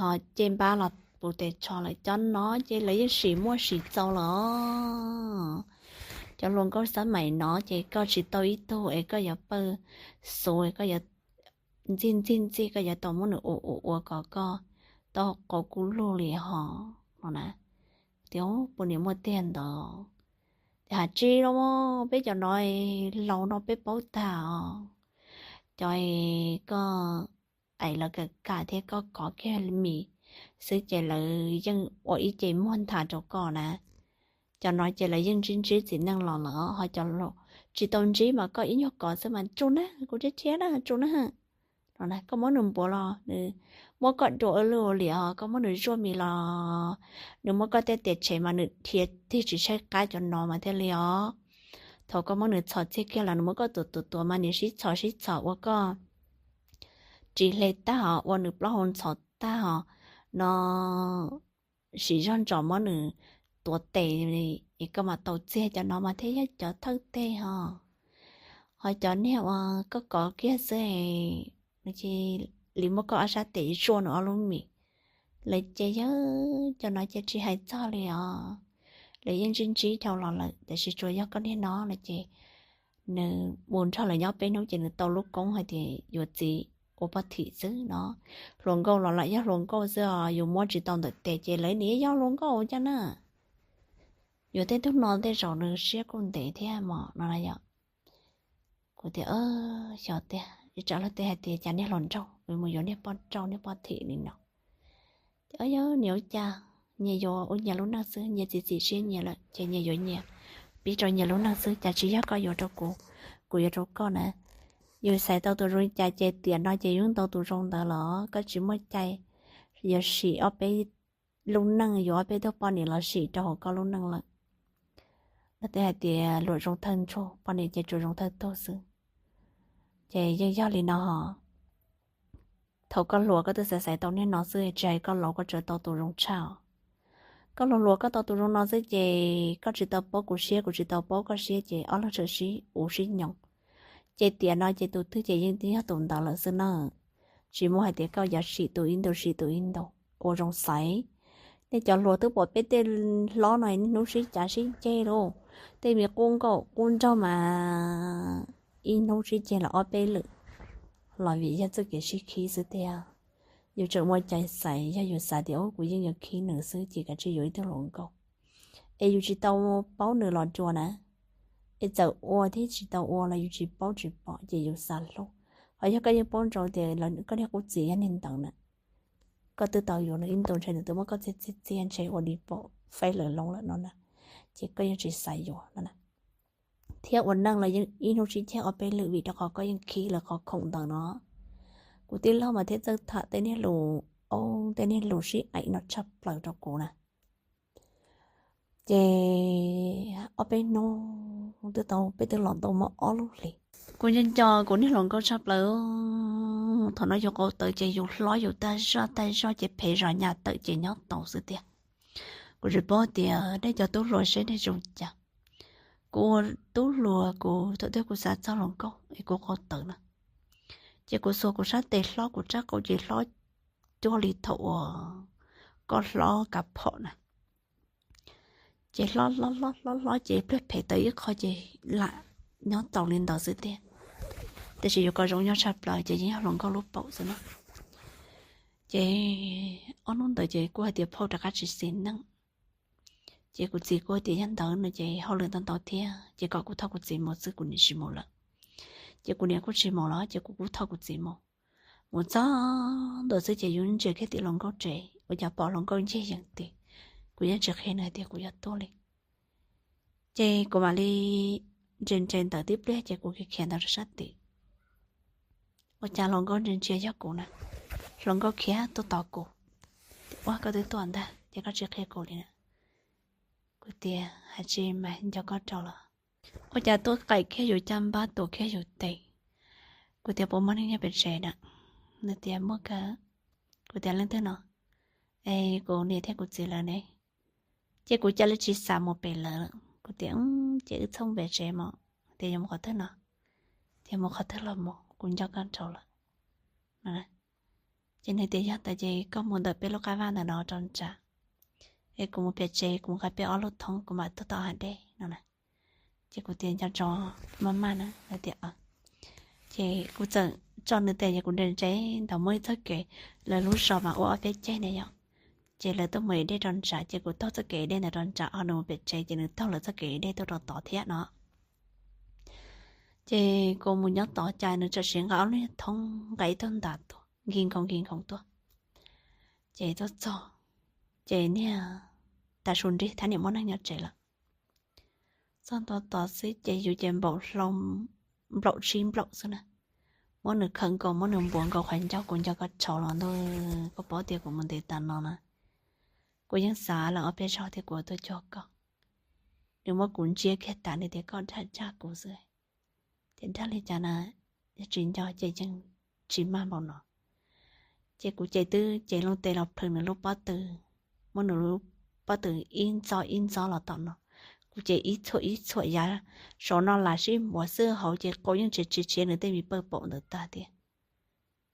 ho ceg npab los puv tes tsho lawm, cov no ces lawv yeej sim muaj sim txaus lawm. Cov hluas nkauj xab maim no ces koj tsis tau ib tug es koj yuav pawj xuv es koj yuav ntxig ntxig ntxig, koj yuav tau muab nws ua ua ua kom koj tau qau kub lug li ho no na. Tias puas niam muaj tiag ntawd? Tias has tsis los, peb cov no laus no peb paub tag os. Cov koj aim lawv kam kam thiab koj kov kiag mis xwb ces lawv yeej ua ib ce muag nthav rau koj na. Cov no ces lawv yeej ntsib ntsib txiv neej los lawm, ho cov tsis tau ntsib mas koj ib nyuag kov xwb mas tsuj na, kuv thiab thiab na, tsuj na. No na, koj muab nws npuav los nws muab koj dua ua luj ua liam, ho koj muab nws zuaj mis los nws muab koj tej tias tshem mas nws dhia tig tsis tshaib qab, cov no mas thiaj li os. Thaum koj muab nws txhos txiag kiag los nws muab koj tuav tuav tuav mas nws sib txhos sib txhos ua koj ris hle tag ho ua nws plaub hau ntxhov tag ho no, siv zog ntsos muab nws tuav tes es koj mam tau txiag, cov no mas thiaj yog cov thawj teg ho. Ho cov niag uas koj kov kiag xwb, li muab koj ob sab tes zuaj nws ob lub mis, lawv ces yog cov no ces tsis hais txog li os. Lawv yeej ntsib ntsib dhau los lawm, tiam sis tsuas yog koj niag no no ces nws mus nrog lawv nyob peb hnub ces nws tau lub koob hais tias yuav txiv ua poj thim xwb no. Hluas nkauj los lam yog hluas nkauj xwb os, yus muab tsis tau ntawm tes ces lawv nim yog hluas nkauj cas na. Yuav tej tug no tej zaum nws siab kuj ntev thiab mos no na yom. Kuv tias xyov tiag, ib tsam luag tej hais tias cas niag hluas nraug mus yuav niag poj nraug niag poj thim li no. Ces yog niam ua cas, nyias yuav ua nyias lub neej xwb, nyias txiav txim siab nyias lawm ces nyias yuav nyias, pib rau nyias lub neej xwb, cas tsis yog koj yuav rau kuv, kuv yuav rau koj na. Yus xaiv tau tus zoo li cas ces tiam no ces yus ntau tus zoo ntawd los koj tsis muaj cai yuav sim ob peb lub neej, yuav ob peb tug poj niam los sim rau hauv koj lub neej lawm. Luag tej hais tias luam zoo thawj ntsuag, poj niam ces tsuas zoo thawj tug xwb. Ces yeej yog li no ho. Thaum koj hluas koj twb xaiv xaiv tau niag no xwb, tsis hais koj laus koj tseem tau tus zoo tshaj os. Koj hluas hluas koj tau tus zoo no xwb ces koj tsis tau paub kuv siab, kuv tsis tau paub koj siab ces ob leeg tseem sib ua sib nyoos. Ces tiam no ces tus twg ces yeej yog tus ntawd lawm xwb na. Tsis muaj hais tias koj yuav sim tus ib ntus sim tus ib ntus, ua zoo xaiv. Nej cov hluas twb pom peb tej hlob no niaj hnub sib cav sib ceg lauj, tej me qub nkauj qub nraug mas ib hnub sib ceg los ob peb lwm, los vim yog txoj kev sib khib xwb tiag. Yus tseem muaj cai xaiv, yog yus xav tias kuv yeej yuav khib nws xwb ces kav tsij yuav ib tug hluas nkauj. Es yus tsis tau paub nws los dua na, es txawm ua thiab tsis tau ua los yus tsis paub tsis pom ces yus xav hlub. Ho yog koj yeej paub ntsoov tias koj niag qub txiv yog niag ntawd na, koj twb tau yuav nws ib ntus ntshe nws twb muab koj txiag txiag txiag ntshe ua li pom faib lawm loo lawm no na, ces koj yeej tsis xav yuav no na. Thiab ua neej los yeej ib hnub sib ceg ob peb lwm vim rau qhov koj yeej khib lawv qhov khoom ntawd no. Kuv tij laug mas thiaj txawj tham tej niag lus, tej niag lus sib aim no tshaj plaws rau kuv na. Ces ob peb hnub twb tau, peb twb los tau muaj ob lub hlis. Kuv nco nco kuv niag hluas nkauj tshaj plaws. Thaum no yus qau tawv ces yus hlob yus tag zoj tag zoj ces phem zos nyas tawm ces nyob tau xwb tiag. Kuv tsis paub tias nej cov tub hluas seb nej zoo cas. Kuv ua tub hluas kuv thaum twg kuv xav txog hluas nkauj es kuv qau tawv na, ces kuv xuas kuv sab tes hlob kuv rab qau ces hlob cuag li thaum uas koj hlob kav phom na. Ces hlob hlob hlob hlob hlob ces pliag phem tawv ib qho ces lam nyob tau li ntawd xwb tiag. Tiam sis yus kom zoo nyob tshaj plaws ces yeej yog hluas nkauj lub paum xwb na. Ces ob hnub ntawd ces kuj hais tias phauj rov qab tsis xis neej. Ces kuv txiv kuj tias yog ntawd no ces hauj lwm ntau ntau thiab ces kom kuv thauj kuv txiv mus xwb, kuv niam tsis mus lawm. Ces kuv niam kuj tsis mus los ces kuv kuj thauj kuv txiv mus. Mus txog ntua xwb ces yus ntsia kiag tim hluas nkauj tsev, ua cas pom hluas nkauj ncig yees tim. Kuv yeej tsis qhia nws tias kuv yuav tuaj li. Ces kuv mam li ntsia ntsia ntawm tib pliag ces kuv khiav khiav ntawd rau sab tim. Ua cas hluas nkauj ntsia ntsia yog kuv na. Hluas nkauj khiav tuaj tos kuv. Ua, koj twb tuaj ntag ces koj tsis qhia kuv li na. Kuv tias hais tsis mas nco koj rau los. Ua cas tuaj qaim kiag yus caj npab, tuav kiag yus tes. Kuv tias puas muaj neeg nyob pem tsev na? Nws tias muaj kawg. Kuv tias leej twg no? Es kuv niam thiab kuv txiv lawv ne. Ces kuv cia li tsis xav mus pem lawv. Kuv tias ces wb txhob pem tsev mas. Tias yuav mus qhov twg no? Tias mus qhov twg los mus, kuv nco koj rau lawm. Ces nws tias yog tas ces koj mus ntawm peb lub qab vaj ntawm no rau nram, es kuv mus pem tsev kuv mus qhib peb ob lub thoob kuv mam tuaj tom hav dej no na. Ces kuv tias nco ntsoov maj maj na, nws tias. Ces kuv txawm tso nws tes ces kuv nres ntsev ntawd muaj ib txoj kev, lawv lub zos mas ua ob peb ceg ne yom. Ces lawv tuaj mus ev dej rau nram ces kuv taug txoj kev ev dej ntawd rau nram, ho nws mus pem tsev ces nws taug lawv txoj kev ev dej tuaj rau tod thiab no. Ces kuv mus nyob tod cas nws txawm sim nqa ob lub thoob, nqa ib tug ntas tuaj nkig nkoos nkig nkoos tuaj. Ces tuaj txog, ces niag tas su nrig thiab niam muaj neeg nyob tsev lawm. Txog ntua tod xwb ces yus ces npaum hlau, nplaum sib nplaum xwb na. Muab nws khawm nkaus, muab nws npuav nkaus qhov ncauj, kuv nco koj tshauv los ntuj, koj paub tias kuv mus ntev tas no na. Kuv yeej xav lawm ob peb zaug tias kuv tuaj cuag koj. Nws muab kuv ntsia kiag tas nws tias koj dag dag kuv xwb. Ces dag li cas na, yog tsis nco ces yeej tsis mag npaum no. Ces kuv ces twb ces loo tes los plhws nws lub pob tw, muab nws lub pob tw ib ntxob ib ntxob los tom no. Kuv ces ib txhuam ib txhuam yav, saum no lam sib npuav xwb, hauv ces qau yeej tsis tsis tshiav nws tej me pawg paum ntawd tag tiag.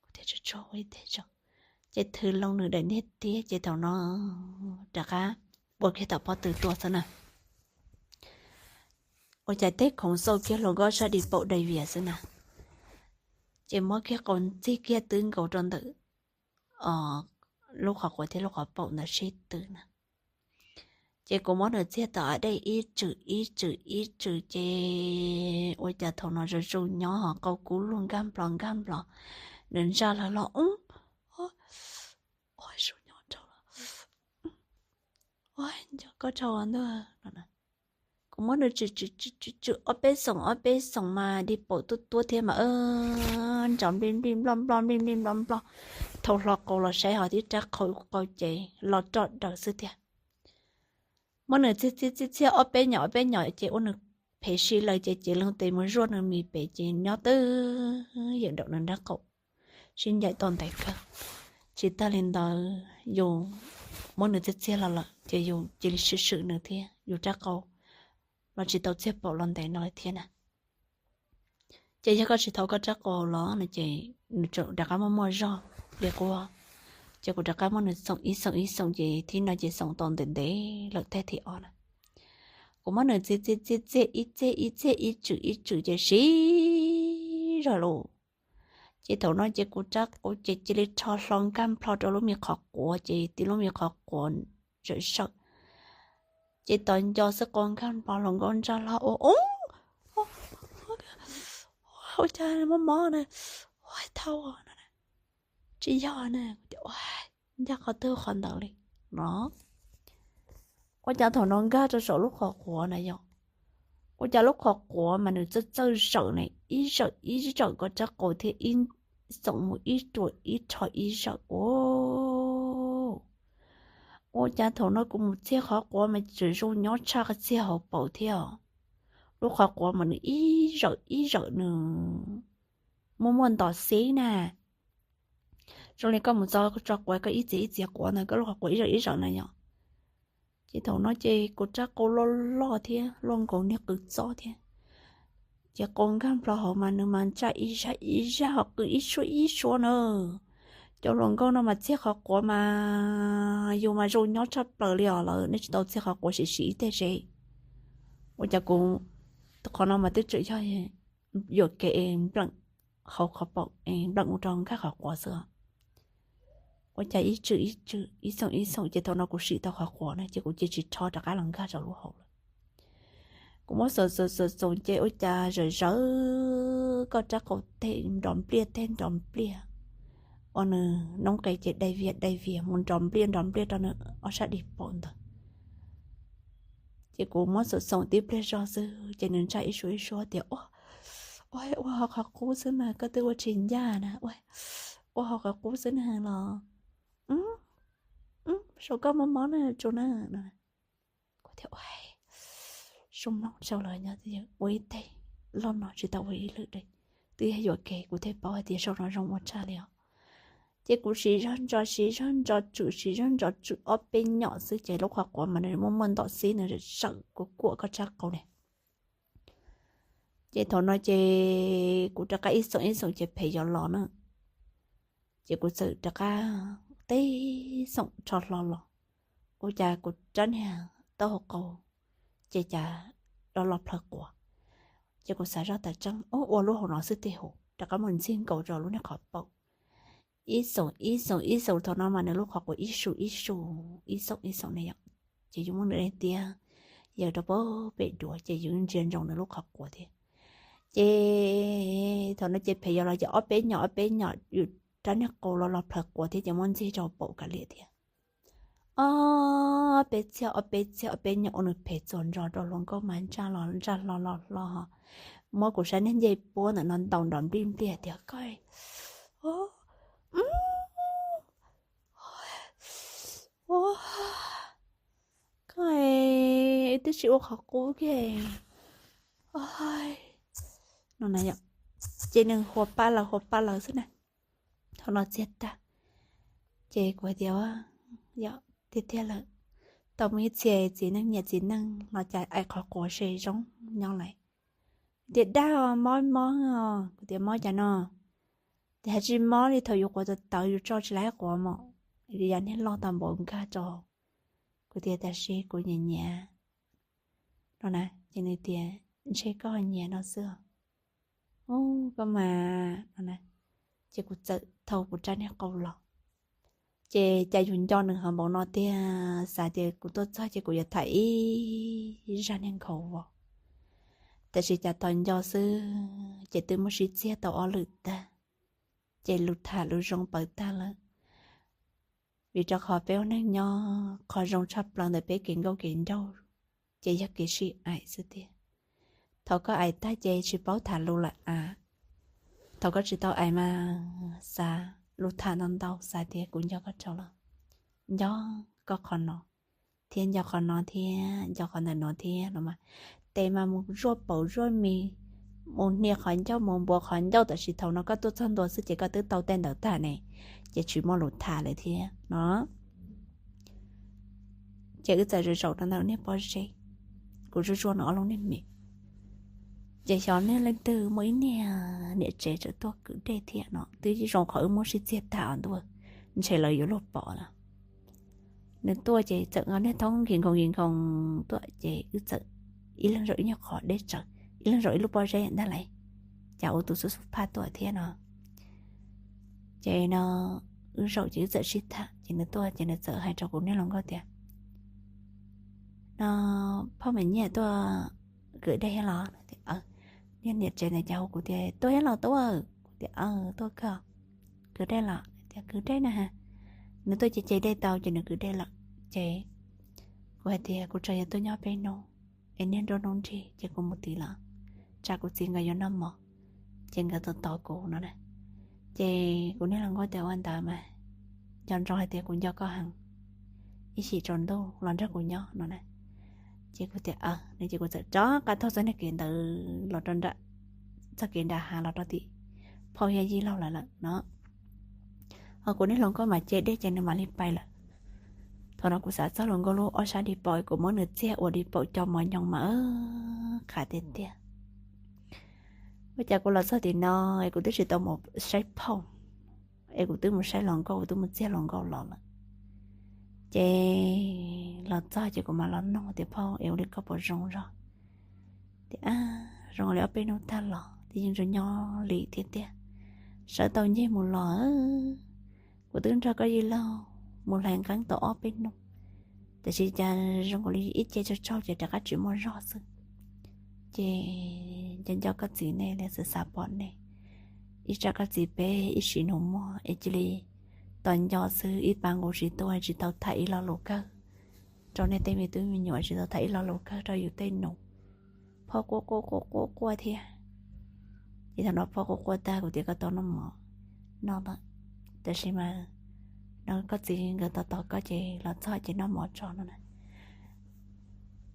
Kuv thiaj tsuag tsuag ua ib teg zog, ces thws loo nws daim niag tiab ces thaum no rov qab ua kiag tom pob tw tuaj xwb na. Ua cas tej khoov xauj kiag hluas nkauj sab di paum dai vias xwb na. Ces muab kiag qau ntxig kiag twb nkaus rau ntawm lub qhov quav thiab lub qhov paum ntawd sib tw na. Ces kuv muab nws txiag tom hav dej ib tswm ib tswm ib tswm ces ua cas thaum no zoo zoo nyob ho qau kub lug nkag nplo nkag nplo, nws ntsaj los los ub, ua zoo nyob rau los, ua nco koj rau ntag no. Kuv muab nws tswm tswm tswm tswm ob peb xoom ob peb xoom mas di paum tuab tuab thiab mas ntsaj nplij nplij nploj nploj nplij nplij nploj nploj. Thaum hlo qau los saib ho tib rab qau qau ces los roj daws xwb tiag. Muab nws txiag txiag txiag txiag ob peb nyom ob peb nyom ces ua nws phem si lawm ces ces loo tes mus zuaj nws mis pem ces nyob twb yeem nraum nws nrab qaum, sib ncaim tau ntev kawg. Tsis tag li ntawd yus muab nws txiag txiag los lawm ces yus cia li swm swm nws thiab yus rab qau los tsis tau txiag paum los ntev no lawm thiab na. Ces yog koj tsis thau koj rab qau los no ces nws rov qab muaj muaj zog li quaj. Ces kuv rov qab muab nws xoom ib xoom ib xoom ces thib no ces xoom tau ntev ntev lawm teg thib ob na. Kuv muab nws txiag txiag txiag txiag ib txiag ib txiag ib tswm ib tswm ces siv zog lauj. Ces thaum no ces kuv rab qau ces cia li rho hlo nkag nplho rau lub me qhov quav ces tib lub me qhov quav zawm zawm. Ces tos nco xwb qau nkag nplho hluas nkauj ntsaj los ua, ua cas mob mob na, ua thauj no, tsis yog na, ncaj qhov twg qhov ntawd li no. Ua cas thaum no nkag rau saum lub qhov quav na yom, ua cas lub qhov quav mas nws txawj txawj zawm na, ib zawm ib zawm koj rab qau thiab ib xoom mus ib rua ib rho ib zawm ua. Ua cas thaum no kuv mus txiag qhov quav mas tseem zoo nyob tshaj txiag hauv paus thiab os. Lub qhov quav mas nws ib zawm ib zawm nws muaj muaj ntos xib na. Zoo li koj mus txog tso quav koj ib txiav ib txiav quav ntawd koj lub qhov quav ib zawm ib zawm na yom. Ces thaum no ces kuv rab qau loj loj thiab loj nkaus niag qws txob thiab. Ces qau nkag nplho hauv mas nws mas ntsaj ib zaj ib zaj ho qw ib suab ib suab na. Cov hluas nkauj no mas txiag qhov quav mas yus mas zoo nyob tshaj plaws li os lawm, nej tsis tau txiag qhov quav sim sim ib teg seb. Ua cas kuv qhov no mas twb tseem yog yuam kev es npleem hauv qhov paum es npleem mus rau nkag qhov quav xwb. ua cas ib tswm ib tswm, ib xoom ib xoom, ces thaum no kuv sim tau qhov quav na ces kuv cia tsis rho rov qab los nkag rau lub hauv lawm. Kuv muab xoom xoom xoom xoom ces ua cas zawm zawv koj rab qau tej nrov npliaj tej nrov npliaj, ua nws noob qes ces dai vias dai vias mus nrov npliaj nrov npliaj rau nws ob sab dig paum ntawd. Ces kuv muab xoom xoom tib pliag zog xwb ces nws ntsaj ib suab ib suab tias, Ua, ua ho qhov qub xwb mas koj twb ua tsis ncaj na, ua ho qhov qub xwb na los, saum koj mob mob na tsu na. Kuv tias, Ua, zoo mloog tsau los nyob ua ib teg loj no tsis tau ua ib lwm de, twb yog yuam kev, kuv thiaj paub hais tias saum no zoo ua tshaj li os. Ces kuv siv zog ntso siv zog ntso tswm siv zog ntso tswm ob peb nyom xwb ces lub qhov quav mas nws muaj muaj ntom xib nws zawm kuv kuam koj rab qau ne. Ces thaum no ces kuv rov qab ib xoom ib xoom ces phem yuav los na. Ces kuv txawm rov qab tib xoom rho hlo los, ua cas kuv rab niag taub hau qau ces cas lo lo plhaws quav. Ces kuv xav zoj tas tseeb, Ub, ua lub hauv no xwb tej hauv, rov qab mus ntxig nkaus rau lub niag qhov paum. Ib xoom ib xoom ib xoom thaum no mas nws lub qhov quav ib su ib su, ib xoom ib xoom ne yom. Ces yus muab nws de tiab, yawm rau pem duav ces yus ntsia ntsoov nws lub qhov quav thiab. Ces thaum no ces phem yuav los ces ob peb nyom ob peb nyom yus rab niag qau lo lo plhaws quav thiab ces muab ntxig rau paum kav liam thiab. Ob peb txhiab ob peb txhiab ob peb nyom ua nws phem txuas ntsos rau hluas nkauj mas ntsaj los ntsaj hlo los hlo. Muab kuv sab niag ncej puab ntawm no ntaus nrov nplij npliaj tias, Koj, koj twb tsis ua qhov qub kiag no na yom. Ces nws hua pab lawv hua pab lawv xwb na. Thaum no txiag tag ces kuv hais tias, Yog tiag tiag lawm, tau muaj ib txhia txiv neej niam txiv neej los cas aim qhov quav se zoo nyob lawm. Tias dab mob mob, kuv tias mob cas no. Tias hais tsis mob li, thaum yus quav tawv tawv yus tso tsis laib quav mos, yav niag loj tau npaum nkag rau. Kuv tias tam sim kuv nyiam nyiam no na. Ces nws tias ntshe koj nyiam no xwb. Ub, koj mas no na. Ces kuv txawm thau kuv rab niag qau los. Ces cas yus nco nws ho npaum no tiag, xav tias kuv tuaj txog ces kuv yuav tham ib zaj niag nkhaus vos. Tab sis cas tos nco xwb ces twb muab sib txiag tau ob lwm tag. Ces lus tham lus zoo pawv tag lawm. Vim rau qhov peb ua neej nyob qhov zoo tshaj plaws ntawm peb kev nkauj kev nraug ces yog kev sib aim xwb tiag. Thaum koj aim tag ces tsis paub tham lus lawm a. Thaum koj tsis tau aim mas xav lus tham ntau ntau xav tias kuv nco koj rau lawm, nco koj qhov no thiab nco qhov no thiab nco qhov ntawm no thiab no mas, tes mas mus zuaj paum zuaj mis, mus hnia qhov ncauj mus npuav qhov ncauj, tab sis thaum no koj tuaj txog ntua xwb ces koj twb tau tej ntawd tag ne, ces tsis muaj lus tham lawm thiab no. Ces wb txawm zaum zaum rau ntawm niag pob zeb, kuv zuaj zuaj nws ob lub niag mis. Ces xyov niag leej twg muaj ib niag niam tsev txawm tuaj kwv dej thiab no, twb zoo qhov wb muab sib txiag tag os ntuj, ntshe lawv yuav luag pom lawm. Nws tuaj ces txawm nqa niag thoob nkis nkoos nkis nkoos tuaj ces wb txawm ib leeg zaum ib nyuag qhov deb tsawv, ib leeg zaum ib lub pob zeb ntag lauj, cas ua tus xub xub phaj tuaj thiab no. Ces no wb zaum ces wb txawm sib tham ces nws tuaj ces nws txawm hais rau kuv niag hluas nkauj tias, No, phauj Maiv Nyiaj tuaj kwv dej thiab los? Niag niam tsev ntawd cas hu kuv tias, Tuaj thiab los tub? Kuv tias, Tuaj kawg. Kwv dej los? Tias, Kwv dej na. Nws tuaj ces ce dej tau ces nws kwv dej lawm. Ces kuv hais tias, Kuv tseem yuav tuaj nyob peb hnub es niaj nruab hnub nrig ces kuv mus tid lawm, tsam kuv txiv nkawd yuav noj mov. Ces nkawd tos tos kuv no na. Ces kuv niag hluas nkauj tias, Ua ntawd mas nco ntsoov hais tias kuv nco koj heev, ib chim tsaus ntuj los nrog kuv nyob no na. Ces kuv tias, Aws. Ces kuv txawm rov qab taug txoj niag kev ntawd los rau nram, txoj kev nram hav los rau tim phauj Yaj Yij laug lawv lawm no. Ho kuv niag hluas nkauj mas ce dej ces nws mam li pais lawm. Thaum no kuv xav txog hluas nkauj lub ob sab dig paum, kuv muab nws txiag ua dig paum co mos nyoos mas qhav tiag tiag. Ua cas kuv los txog tim no es kuv twb tsis tau mus saib phauj, es kuv twb mus saib hluas nkauj, kuv twb mus txiag hluas nkauj los lawm. Ces los txog ces kuv mam los nug tias, Phauj, es ua li koj puas zoo zog? Tias, Zoo li ob peb hnub tag los twb yeej zoo nyob li thiab tiag, sawv tau ncej mus los. Kuv twb nrog koj yij laug mus hlais nqeeb tau ob peb hnub, tiam sis cas zoo nkaus li ib ce tsaug tsaug ces rov qab tsis muaj zog xwb. Ces nco nco koj txiv nej li xav xav pom nej, ib tsam koj txiv peb ib sim nus muag es cia li tos nco xwb, ib pab nqus tsis tuaj, tsis tau tham ib lo lus kawg rau nej tej me tub me nyuam, tsis tau tham ib lo lus kawg rau yus tej nus. Phauj quaj quaj quaj quaj quaj thiab. Ces thaum no phauj quaj quaj tag kuv tias koj tau noj mov noj lawm, tab sis mas no koj txiv nkawd tos tos koj ces los txog ces noj mov tso no na.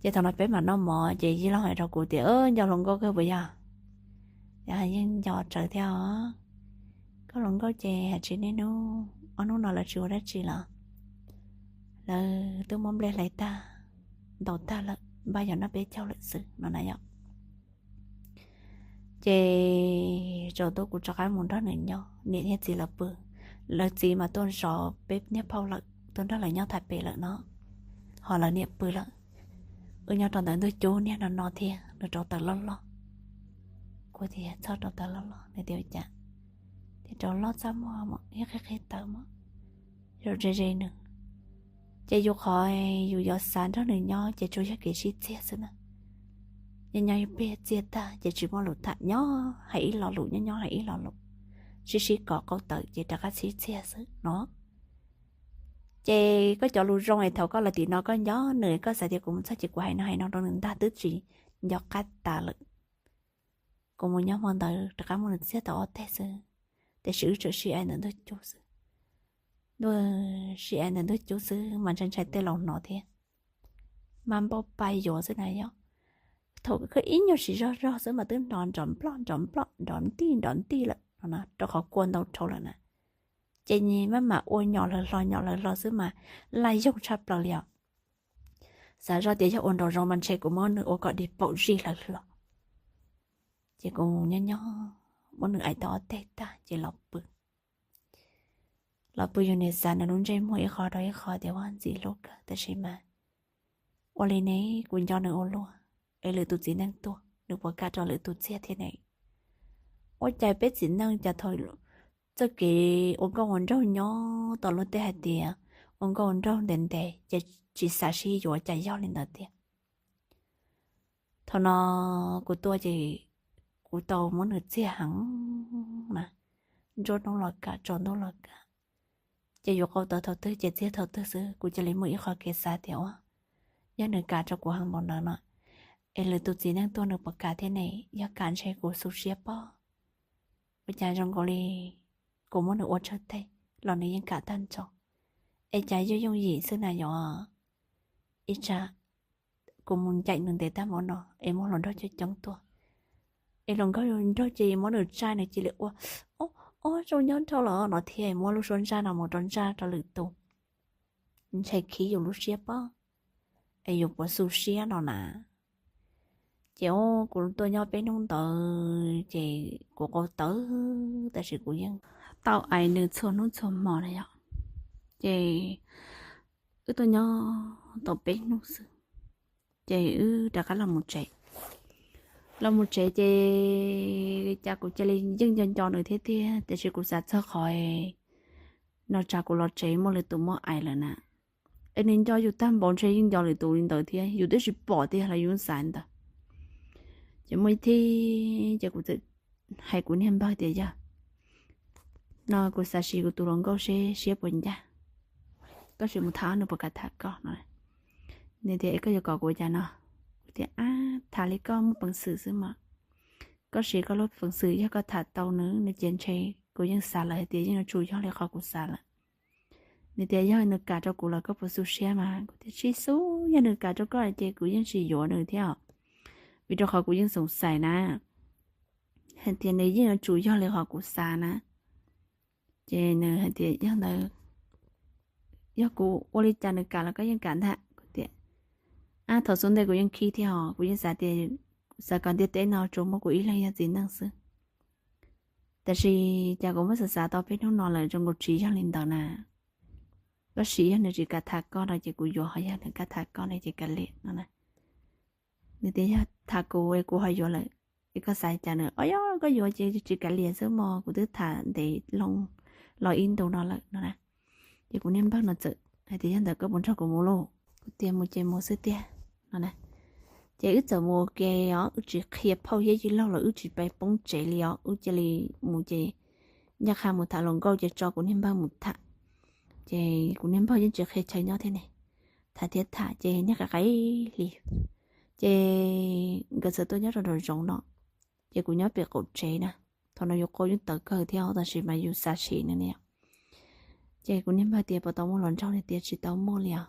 Ces thaum no peb mam noj mov ces yij laug hais rau kuv tias, Nco hluas nkauj kawg puas yog? Yeej nco tsawv thiab os. Koj hluas nkauj ces hais tsis niaj hnub, ob hnub no lawv tsis ua dab tsi los lawv twb muab nplej hlais tag, ntaus tag lawm, npaj yuav noj peb caug lawm xwb no na yom. Ces tsaus ntuj kuv rov qab mus nrog nws nyob, niam thiab txiv lawv pw. Lawv txiv mas tuaj zov peb niag phauj lawm, tuaj nrog lawv nyob thaj pem lawm no, ho lawv niam pw lawm. Wb nyob rau ntawm ntug cub niag no no thiab, nws rauv taws loj loj. Kuv tias, Txhob rauv taws loj loj. Nws tias, Ua cas? Tias, Rauv loj txaj muag mas ib qhib qhib taws mas zoo ze ze nws. Ces yus qhov yus yuav xav nrog nws nyob ces tsuas yog kev sib txiag xwb na. Nyob nyob ib pliag txiag tag ces tsis muaj lus tham, nyob hais ib lo lus, nyob nyob hais ib lo lus, sib sib kov qau tawm ces rov qab sib txiag xwb no. Ces koj cov lus zoo es thaum koj los tim no koj nco nws, koj xav tias kuv mus txog ces kuv hais no hais no rau nws ntag twb tsis nco qab tas lawm. Kuv mus nyob hmo ntawd rov qab muab nws txiag tau ob teg xwb, tiam sis wb tseem sib aim ntawm ntug cub xwb. Ntuj, sib aim ntawm ntug cub xwb mas ntshai ntshai tej laus hnov thiab. Mas npau pais yuav xwb na yom. Thaum koj ib nyuag siv zog zog xwb mas twb hnov nrov nploj nrov nploj nrov ntij nrov ntij lawm no na, rau qhov kua ntau dhau lawm na. Ces maj mam ua nyom hlawv hlo nyom hlawv hlo xwb mas laj yoog tshaj plaws li os. Xav zoj tias yog ua nraum zoov mas ntshe kuv muab nws ua kom dig paum zij hlawv hlo. Ces kuv nyob nyob muab nws aim tau ob teg tag ces los pw. Los pw yus niam xav nws lub ntsej muag ib qho rau ib qho tias ua ntxim hlub kawg, tab sis mas ua li ne kuv nco nws ua luaj, es lwm tus txiv neej tuaj nws puas kam rau lwm tus txiag thiab ne? Ua cas peb txiv neej cas thaum txoj kev ua nkauj ua nraug nyob tau luag tej hais tias ua nkauj ua nraug ntev ntev ces tsis xav sib yuav, cas yog li ntawd tiag. Thaum no kuv tuaj ces kuv tau muab nws txiag heev na, nruab hnub los kam tsaus ntuj los kam. Ces yuav qau tau thaum twg ces txiag thaum twg xwb, kuv cia li muaj ib qho kev xav tias ua, yog nws kam rau kuv heev npaum ntawd no, es lwm tus txiv neej tuaj nws puas kam thiab ne? Yog kam ntshe kuv xu siab pob. Ua cas zoo nkaus li kuv muab nws ua tsawg teg los nws yeej kam tag nrho. Es cas yooj yooj yim xwb na yom. Ib tsam kuv mus ncaim nws ntev tag npaum no es muaj hluas nraug coob coob tuaj, es hluas nkauj nraug ces muab nws tsa nws cia li ua, Ob, zoo nyob dhau los no thiab, muab lub suab ntsaj no mus rau ntsaj rau lwm tus, ntshe khib yus lub siab pob, es yus puas xu siab no na. Ces kuv tuaj nyob peb hnub ntawd ces kuv qau tawv, tab sis kuv yeej tau aim nws txhua hnub txhua hmo na yom. Ces wb tuaj nyob tau peb hnub xwb, ces wb rov qab los mus tsev. Los mus tsev ces cas kuv cia li yeej nco nco nws thiab tiag, tiam sis kuv xav txog qhov no tsam kuv los tsev muaj lwm tus muab aim lawm na. Es nws nco yus tag npaum ntshe yeej nco lwm tus li ntawd thiab, yus twb tsis pom tiag los yus xav ntawd. Ces muaj ib thib ces kuv txawm hais kuv niag npawg tias, Yog no kuv xav siv kuv tus hluas nkauj seb siab puas ncaj, koj sim mus tham nws puas kam tham koj no. Nws tias, Es koj yuav kom kuv ua cas no? Kuv tias, Ab, tham li koj muaj peev xwm xwb mas, koj siv koj lub peev xwm, yog koj tham tau nws no ces ntshe kuv yeej xav lawm hais tias yeej yuav tsum yog li qhov kuv xav lawm. Nws tias, Yog nws kam rau kuv los koj puas xu siab mas? Kuv tias, Tsis xu, yog nws kam rau koj ces kuv yeej tsis yuav nws thiab, vim rau qhov kuv yeej xoom xais na, hais tias nws yeej yuav tsum yog li qhov kuv xav na. Ces nws hais tias, Yog ntawd, yog kuv ua li cas nws kam los koj yeej kam ntag. Kuv tias, Ab, thaum xub ntej kuv yeej khib thiab os, kuv yeej xav tias, xav kom ntiaj teb no tsuas muaj kuv ib leeg yog txiv neej xwb. Tab sis cas kuv muab xav xav tau peb hnub no lawm zoo nkaus tsis yog li ntawd na. Tab sis yog nws tsis kam tham koj no ces kuv yuav, ho yog nws kam tham koj no ces kav liam no na. Nws tias, Yog tham kuv es kuv ho yuav lawm, es koj xav cas? Nws, O, yog koj yuav ces tsis kav liam xwb mog, kuv twb tham ntev loo los ib ntus no lawm no na. Ces kuv niag npawg no txawm hais tias, yog ntawd koj puas nrog kuv mus lauj? Kuv tias mus ces mus xwb tiag no na. Ces wb txawm mus ua ke os, wb tsis qhia phauj thiab yij laug los wb tsis pais poob tsev li os, wb cia li mus ces ncaj qha mus tham hluas nkauj ces tso kuv niag npawg mus tham. Ces kuv niag npawg yeej tsis qhia chaw nyob thiab ne, tham thiab tham ces niag qais qais hli. Ces nkawd txawm tuaj nyob rau nraum zoov no, ces kuv nyob pem qaum tsev na. Thaum no yus qau yeej tawv kawg thiab tab sis mas yus xav sim no ne. Ces kuv niag npawg tias puas tau muaj hluas nraug, nws tias tsis tau muaj li os.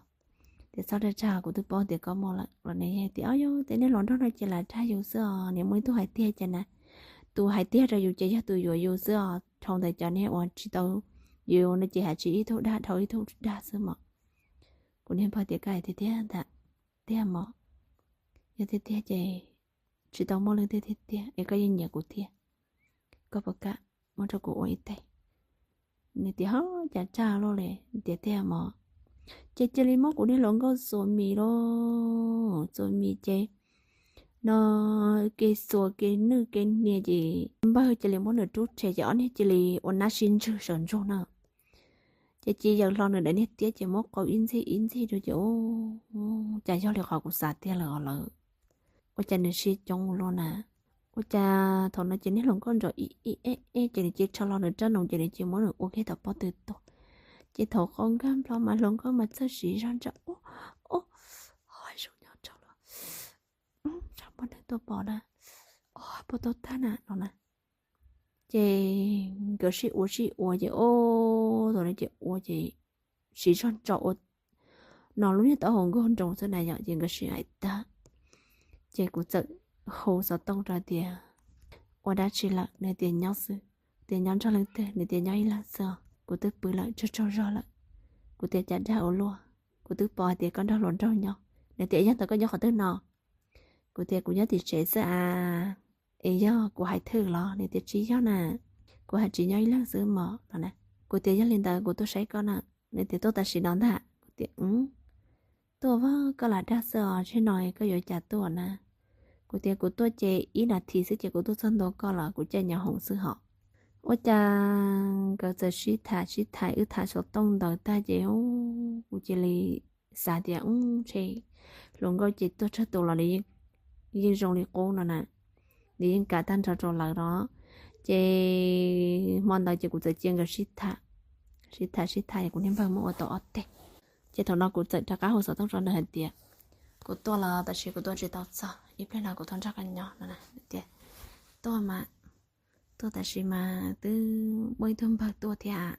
Tias txhob dag dag, kuv twb paub tias koj muaj lawm los nws tias, o yog tias nej hluas nraug no ces lam dag yus xwb os, nws muaj ib tug hais tiag ces na, tus hais tiag rau yus ces yog tus yuav yus xwb os, dhau ntawm cov niag uas tsis tau yuav no ces hais tsis ib tug dag, dhau ib tug dag xwb mos. Kuv niag npawg tias koj hais tiag tiag ntag, tiag mos, yog tiag tiag ces tsis tau muaj leej twg tiag tiag es koj yeej nyiam kuv thiab, koj puas kam muab rau kuv ua ib teg? Nws tias ho cas tsaj luaj li, tias tiag mos, ces cia li muab kuv niag hluas nkauj xuas mis lauj, xuas mis ces no, kev xuas kev nwj kev hnia ces npawg cia li muab nws rub rhe ces ob niag cia li ua nab sib ntswg saum ntsug na. Ces cia li yaws hlo nws daim niag tiab ces muab qau ib ntxig ib ntxig rau ces, cas yog li qhov kuv xav tiag lawm os lawm. Ua cas nws sib coob luaj na. Ua cas thaum no ces niag hluas nkauj nrov ib ib eb eb ces nws cia li rho hlo nws rab noos ces nws cia li muab nws ua kiag tom pob tw tuag. Ces thaum qau nkag nplo mas hluas nkauj mas txawj siv zog ntsaj ub, ub, ho zoo nyob rau los, tsam muaj neeg tuaj pom na, o puas tau tag na no na. Ces nkawd sib ua sib ua ces, o, thaum no ces ua ces siv zog ntso ua no lub niag taub hau nkauj nroos xwb na yom, ces nkawd sib aim tag. Ces kuv txawm hu xov tooj rau tias, ua dab tsi lawm? Nws tias nyob xwb. Tias nyob nrog leej twg? Nws tias nyob ib leeg xwb os. Kuv twb pw lawm, tsaug tsaug zog lawm. Kuv tias cas dag ua luaj, kuv twb pom hais tias koj nrog hluas nraug nyob. Nws tias yog ntawd koj nyob qhov twg no? Kuv tias kuv nyob tim tsev xwb as. Es yog kuv hais thwj los? Nws tias tsis yog na, kuv hais tsis nyob ib leeg xwb mos no na. Kuv tias yog li ntawd kuv tuaj saib koj na. Nws tias tuaj tam sim no ntag. Kuv tias tuaj, koj lam dag xwb os, tsam no koj yuav cas tuaj na. Kuv tias kuv tuaj ces ib nas this xwb ces kuv tuaj txog ntua koj los kuv caij nyo hoom xwb hos. Ua cas nkawd txawm sib tham sib tham, wb tham xov tooj ntawd tag ces kuv cia li xav tias, ntshe hluas nkauj ces tuag tsawg tus los nws yeej zoo li qub no na, nws yeej kam tag nrho rau lawv no. Ces hmo ntawd ces kuv txawm cia nkawd sib tham, sib tham sib tham es kuv niag npawg muab ua tau ob teg. Ces thaum no kuv txawm rov qab hu xov tooj rau nws hais tias, kuv tuaj los tab sis kuv tuaj tsis tau txog, ib pliag no kuv tuaj nrog koj nyob no na. Tias tuaj mas, tuaj tab sis mas twb muaj ib tug npawg tuaj thiab.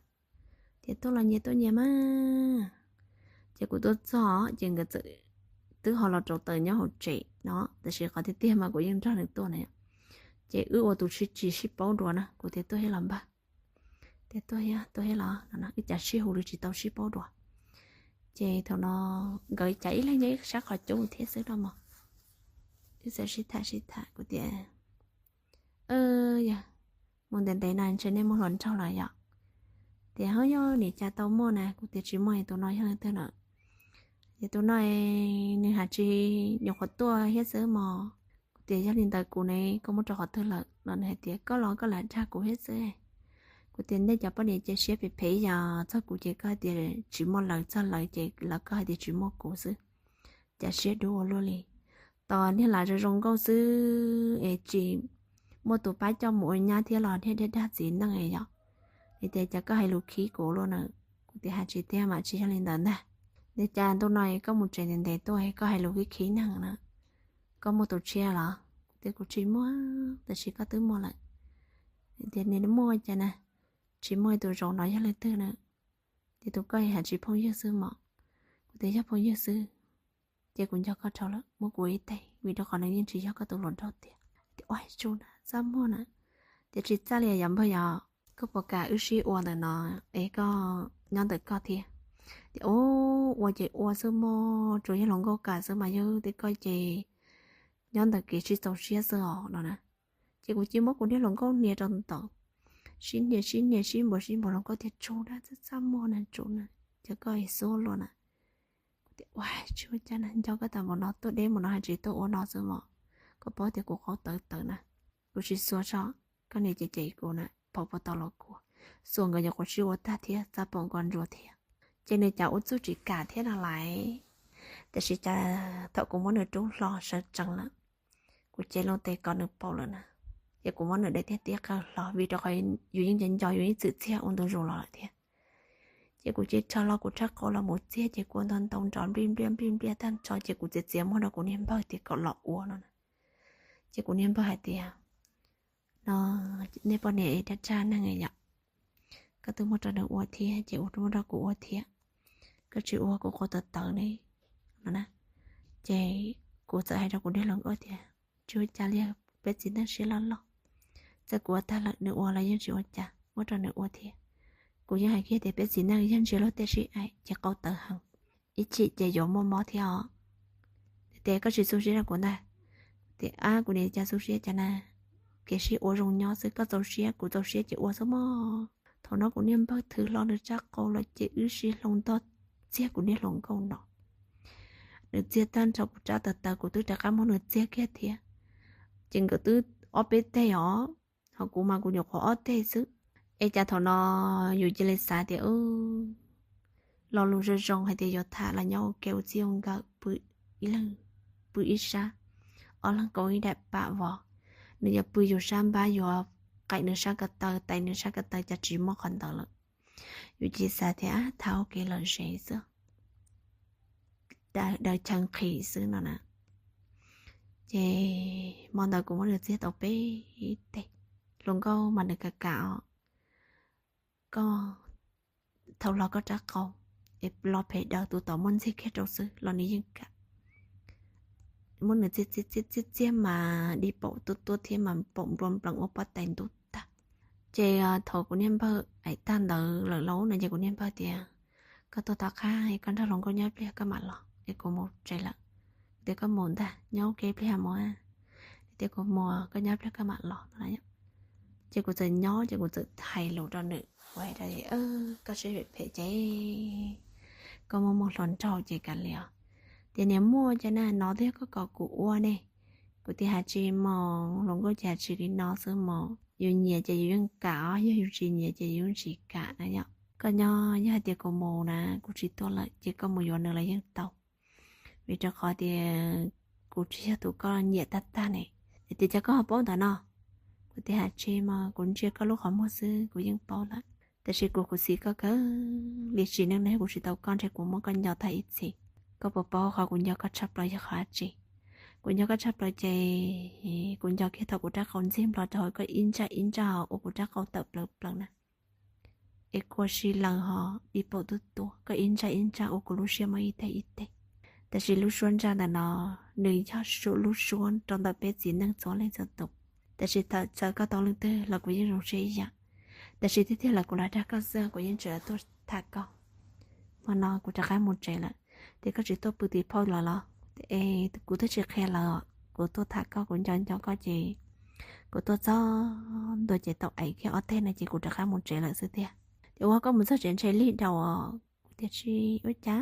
Tias tuaj los nyias tuaj nyias mas. Ces kuv tuaj txog ces nkawd txawm twb ho los rauv taws nyob hauv tsev no, tab sis qhov tiag tiag mas kuv yeej nrog nws tuaj na. Ces wb ua tus sib tsis sib paub dua na, kuv tias tuaj thiab los npawg? Tias tuaj thiab, tuaj thiab los no, wb cas sib hu li tsis tau sib paub dua. Ces thaum no nkawd cas ib leeg nyob ib sab qhov cub thiab xwb no mos. Wb txawm sib tham sib tham kuv tias, yog mus ntev ntev na ntshe nej muaj hluas nraug lawm yom? Tias ho yog nim cas tau muaj na. Kuv tias tsis muaj, tus no yog leej twg na? Tias tus no nws hais tsis nyuam qhuav tuaj thiab xwb mos. Kuv tias yog li ntawd kuv ne, koj muab rau qhov twg lawm no? Nws hais tias koj los koj lam dag kuv thiab xwb. Kuv tias nej cov poj niam cia siab phem phem, yog txog kuv ces koj hais tias tsis muaj lawv, txog lawv ces lawv koj hais tias tsis muaj kuv xwb. Cas siab dub ua luaj li. Tos niag lav zoo zoo nkauj xwb es tsis muaj tus pab coj mus ua nyab thiab los niag dag dag txiv neej yom. Nws tias cas koj hais lus khib kuv luaj na. Kuv tias hais tsis tiag mas tsis yog li ntawd ntag. Nws tias cas ntu no koj mus tsev ntev ntev tuaj koj hais lus khib khib neeg na, koj muaj tus tshiab los? Kuv tias kuv tsis muaj, tab sis koj twb muaj lawm. Nws tias nws muaj cas na, tsis muaj, tus zaum no yog leej twg na? Ces tus koj hais tsis phooj ywg xwb mos? Kuv tias yog phooj ywg xwb ces kuv nco koj dhau lawm, muab kuv ib teg vim rau qhov nws yeej tsis yog koj tus hluas nraug tiag. Tias ua tsuj na, txaj muag na. Tias tsis txaj li yom npawg yom, koj puas kam wb sib ua ntawm no es koj nyob ntawm koj thiab? Tias ua ces ua xwb mog, tsuas yog hluas nkauj kam xwb mas yog wb tib koj ces nyob ntawm kev sib txaus siab xwb os no na. Ces kuv cia muab kuv niag hluas nkauj hnia rau ntawd, sib hnia sib hnia sib npuav sib npuav, hluas nkauj tias tsuj na, txaj txaj muag na, tsuj na, ces koj xub luaj na. Kuv tias ua tsis ua cas na, nco koj tas npaum no tuaj deb npaum no hais tsis tuaj ua no xwb mos. Koj paub tias kuv qau tawv tawv na, kuv tsis xuas tso, koj niam ces cem kuv na, phau puas tau los kuv xuas nkawd nyuam qhuav sib ua tag thiab, txaj pom nkos ntsuav thiab. Ces nws cas ua txuj tsis kam thiab no lais. Tiam sis cas thaum kuv muab nws rub hlo sawv tsees lawm, kuv cev loo tes kom nws paum lawm na, ces kuv muab nws daim tiab tiab qawg hlo vim rau qhov yus yeej nco nco yus yeej txwm txiag ua ntu zus los lawm thiab. Ces kuv cia li rho hlo kuv rab qau los mus txiag ces kuv ua ntau ntau nrov npliaj npliaj npliaj npliaj tag nrho ces kuv txiav txiav muag rau kuv niag npawg tias kom los ua no na. Ces kuv niag npawg hais tias, no, nej poj niam es dab tsaj neeg yom, koj twb muab rau nws ua thiab ces ua muab rau kuv ua thiab, koj tsis ua kuv qau tawv tawv ne no na. Ces kuv txawm hais rau kuv niag hluas nkauj tias, tsis ua cas li, peb txiv neej siab loj loj, txawm kuv ua tag lawm nws ua los yeej tsis ua cas, muab rau nws ua thiab. Kuv yeej hais kiag tias peb txiv neej yog ntsia luag tej sib aim ces qau tawv heev, ib chim ces yuav muaj mob thiab os. Tias koj tsis xu siab rau kuv ntag. Tias ab kuv niam cas xu siab cas na, kev sib ua zoo nyob xwb, koj txaus siab kuv txaus siab ces ua xwb mog. Thaum no kuv niag npawg thwv hlo nws rab qau los ces wb sib hloov ntog txiag kuv niag hluas nkauj no. Nws txiag tag nrho kuv rab tawv tawv kuv twb rov qab muab nws txiag kiag thiab. Ces nkawd twb ob peb teg os, ho kuv mas kuv nyuam qhuav ob teg xwb. Es cas thaum no yus cia li xav tias lo lus zoo zoo hais tias yuav tham los nyob ua ke ua txij ua nkawm pw ib leeg, pw ib sab, ob leeg kaus ib daim pam vos, nws yuav pw yus sab npab yuav qaim nws sab ko taw tais nws sab ko taw cas tsis muaj qhov ntawd lawm. Yus cia li xav tias tham ua ke lom zem xwb, daws chaw nqhis xwb no na. Ces hmo ntawd kuv muab nws txiag tau peb teg. Hluas nkauj mas nws kam kam os, koj thau hlo koj rab qau es los phem daws tus tom muab ntxig kiag rau xwb los nws yeej kam. Muab nws txiag txiag txiag mas di paum tuaj tuaj thiab mas paum nplua nplees ua pob tais ntub tag. Ces thaum kuv niag npawg aim tag ntawd lawm lauj no ces kuv niag npawg tias, koj tuaj tom qab es koj nrog hluas nkauj nyob pliag koj mam los es kuv mus tsev lawm. Tias koj mus ntag, nyob ua ke pliag mus. Tias kuv mus, koj nyob pliag koj mam los no. Ces kuv txawm nyob ces kuv txawm hais lus rau nws, kuv hais tias, koj siab phem phem ces koj muaj muaj hluas nraug ces kav liam. Tias niam muaj ces na, no twb yog koj kom kuv ua ne. Kuv tias hais tsis mus, hluas nkauj ces hais tsis li no xwb mus, yus nyiam ces yus yeej kam os, yog yus tsis nyiam ces yus yeej tsis kam na yom. Koj nyob, yog hais tias kuv mus na kuv tsis tuaj lawm ces koj mus yuav nws los yeej tau, vim rau qhov tias kuv tsis yog tus koj nyiam tag tag ne. Es tias cas koj ho paub ntawm no? Kuv tias hais tsis mus, kuv ntsia koj lub qhov muag xwb kuv yeej paub lawm. Tiam sis kuv khuv xim koj kawg li, tsim neej no yog kuv tsis tau koj ntshe kuv muab koj nco tag ib txhis. Koj puas paub qhov kuv nco koj tshaj plaws yog qhov dab tsi? Kuv nco koj tshaj plaws ces kuv nco kiag thaum kuv rab qau ntxig nplo rau hauv koj ib ntsaj ib ntsaj ua kuv rab qau tawm plaws plaws na. Es kua si laws ho di paum tuaj tuaj, koj ib ntsaj ib ntsaj ua kuv lub siab mob ib teg ib teg. Tiam sis lub suab ntsaj ntawm no nws yog lub suab rau ntawm peb txiv neej txhua leej txhua tus. Tiam sis txawm koj tau leej twg los kuv yeej zoo siab ib yam. Tiam sis tiag tiag los kuv lam dag koj xwb, kuv yeej tsis tuaj tham koj. Hmo no kuv rov qab mus tsev lawm, tias koj tsis tuaj pw tim phauj lawm los? Es kuv twb tsis qhia lawm, kuv tuaj tham koj, kuv nco nco koj ces kuv tuaj txog ntua ces tau aim kiag ob teg no ces kuv rov qab mus tsev lawm xwb tiag. Ces ua koj mus txog tsev ntshe lig dhau os. Kuv tias tsis ua cas.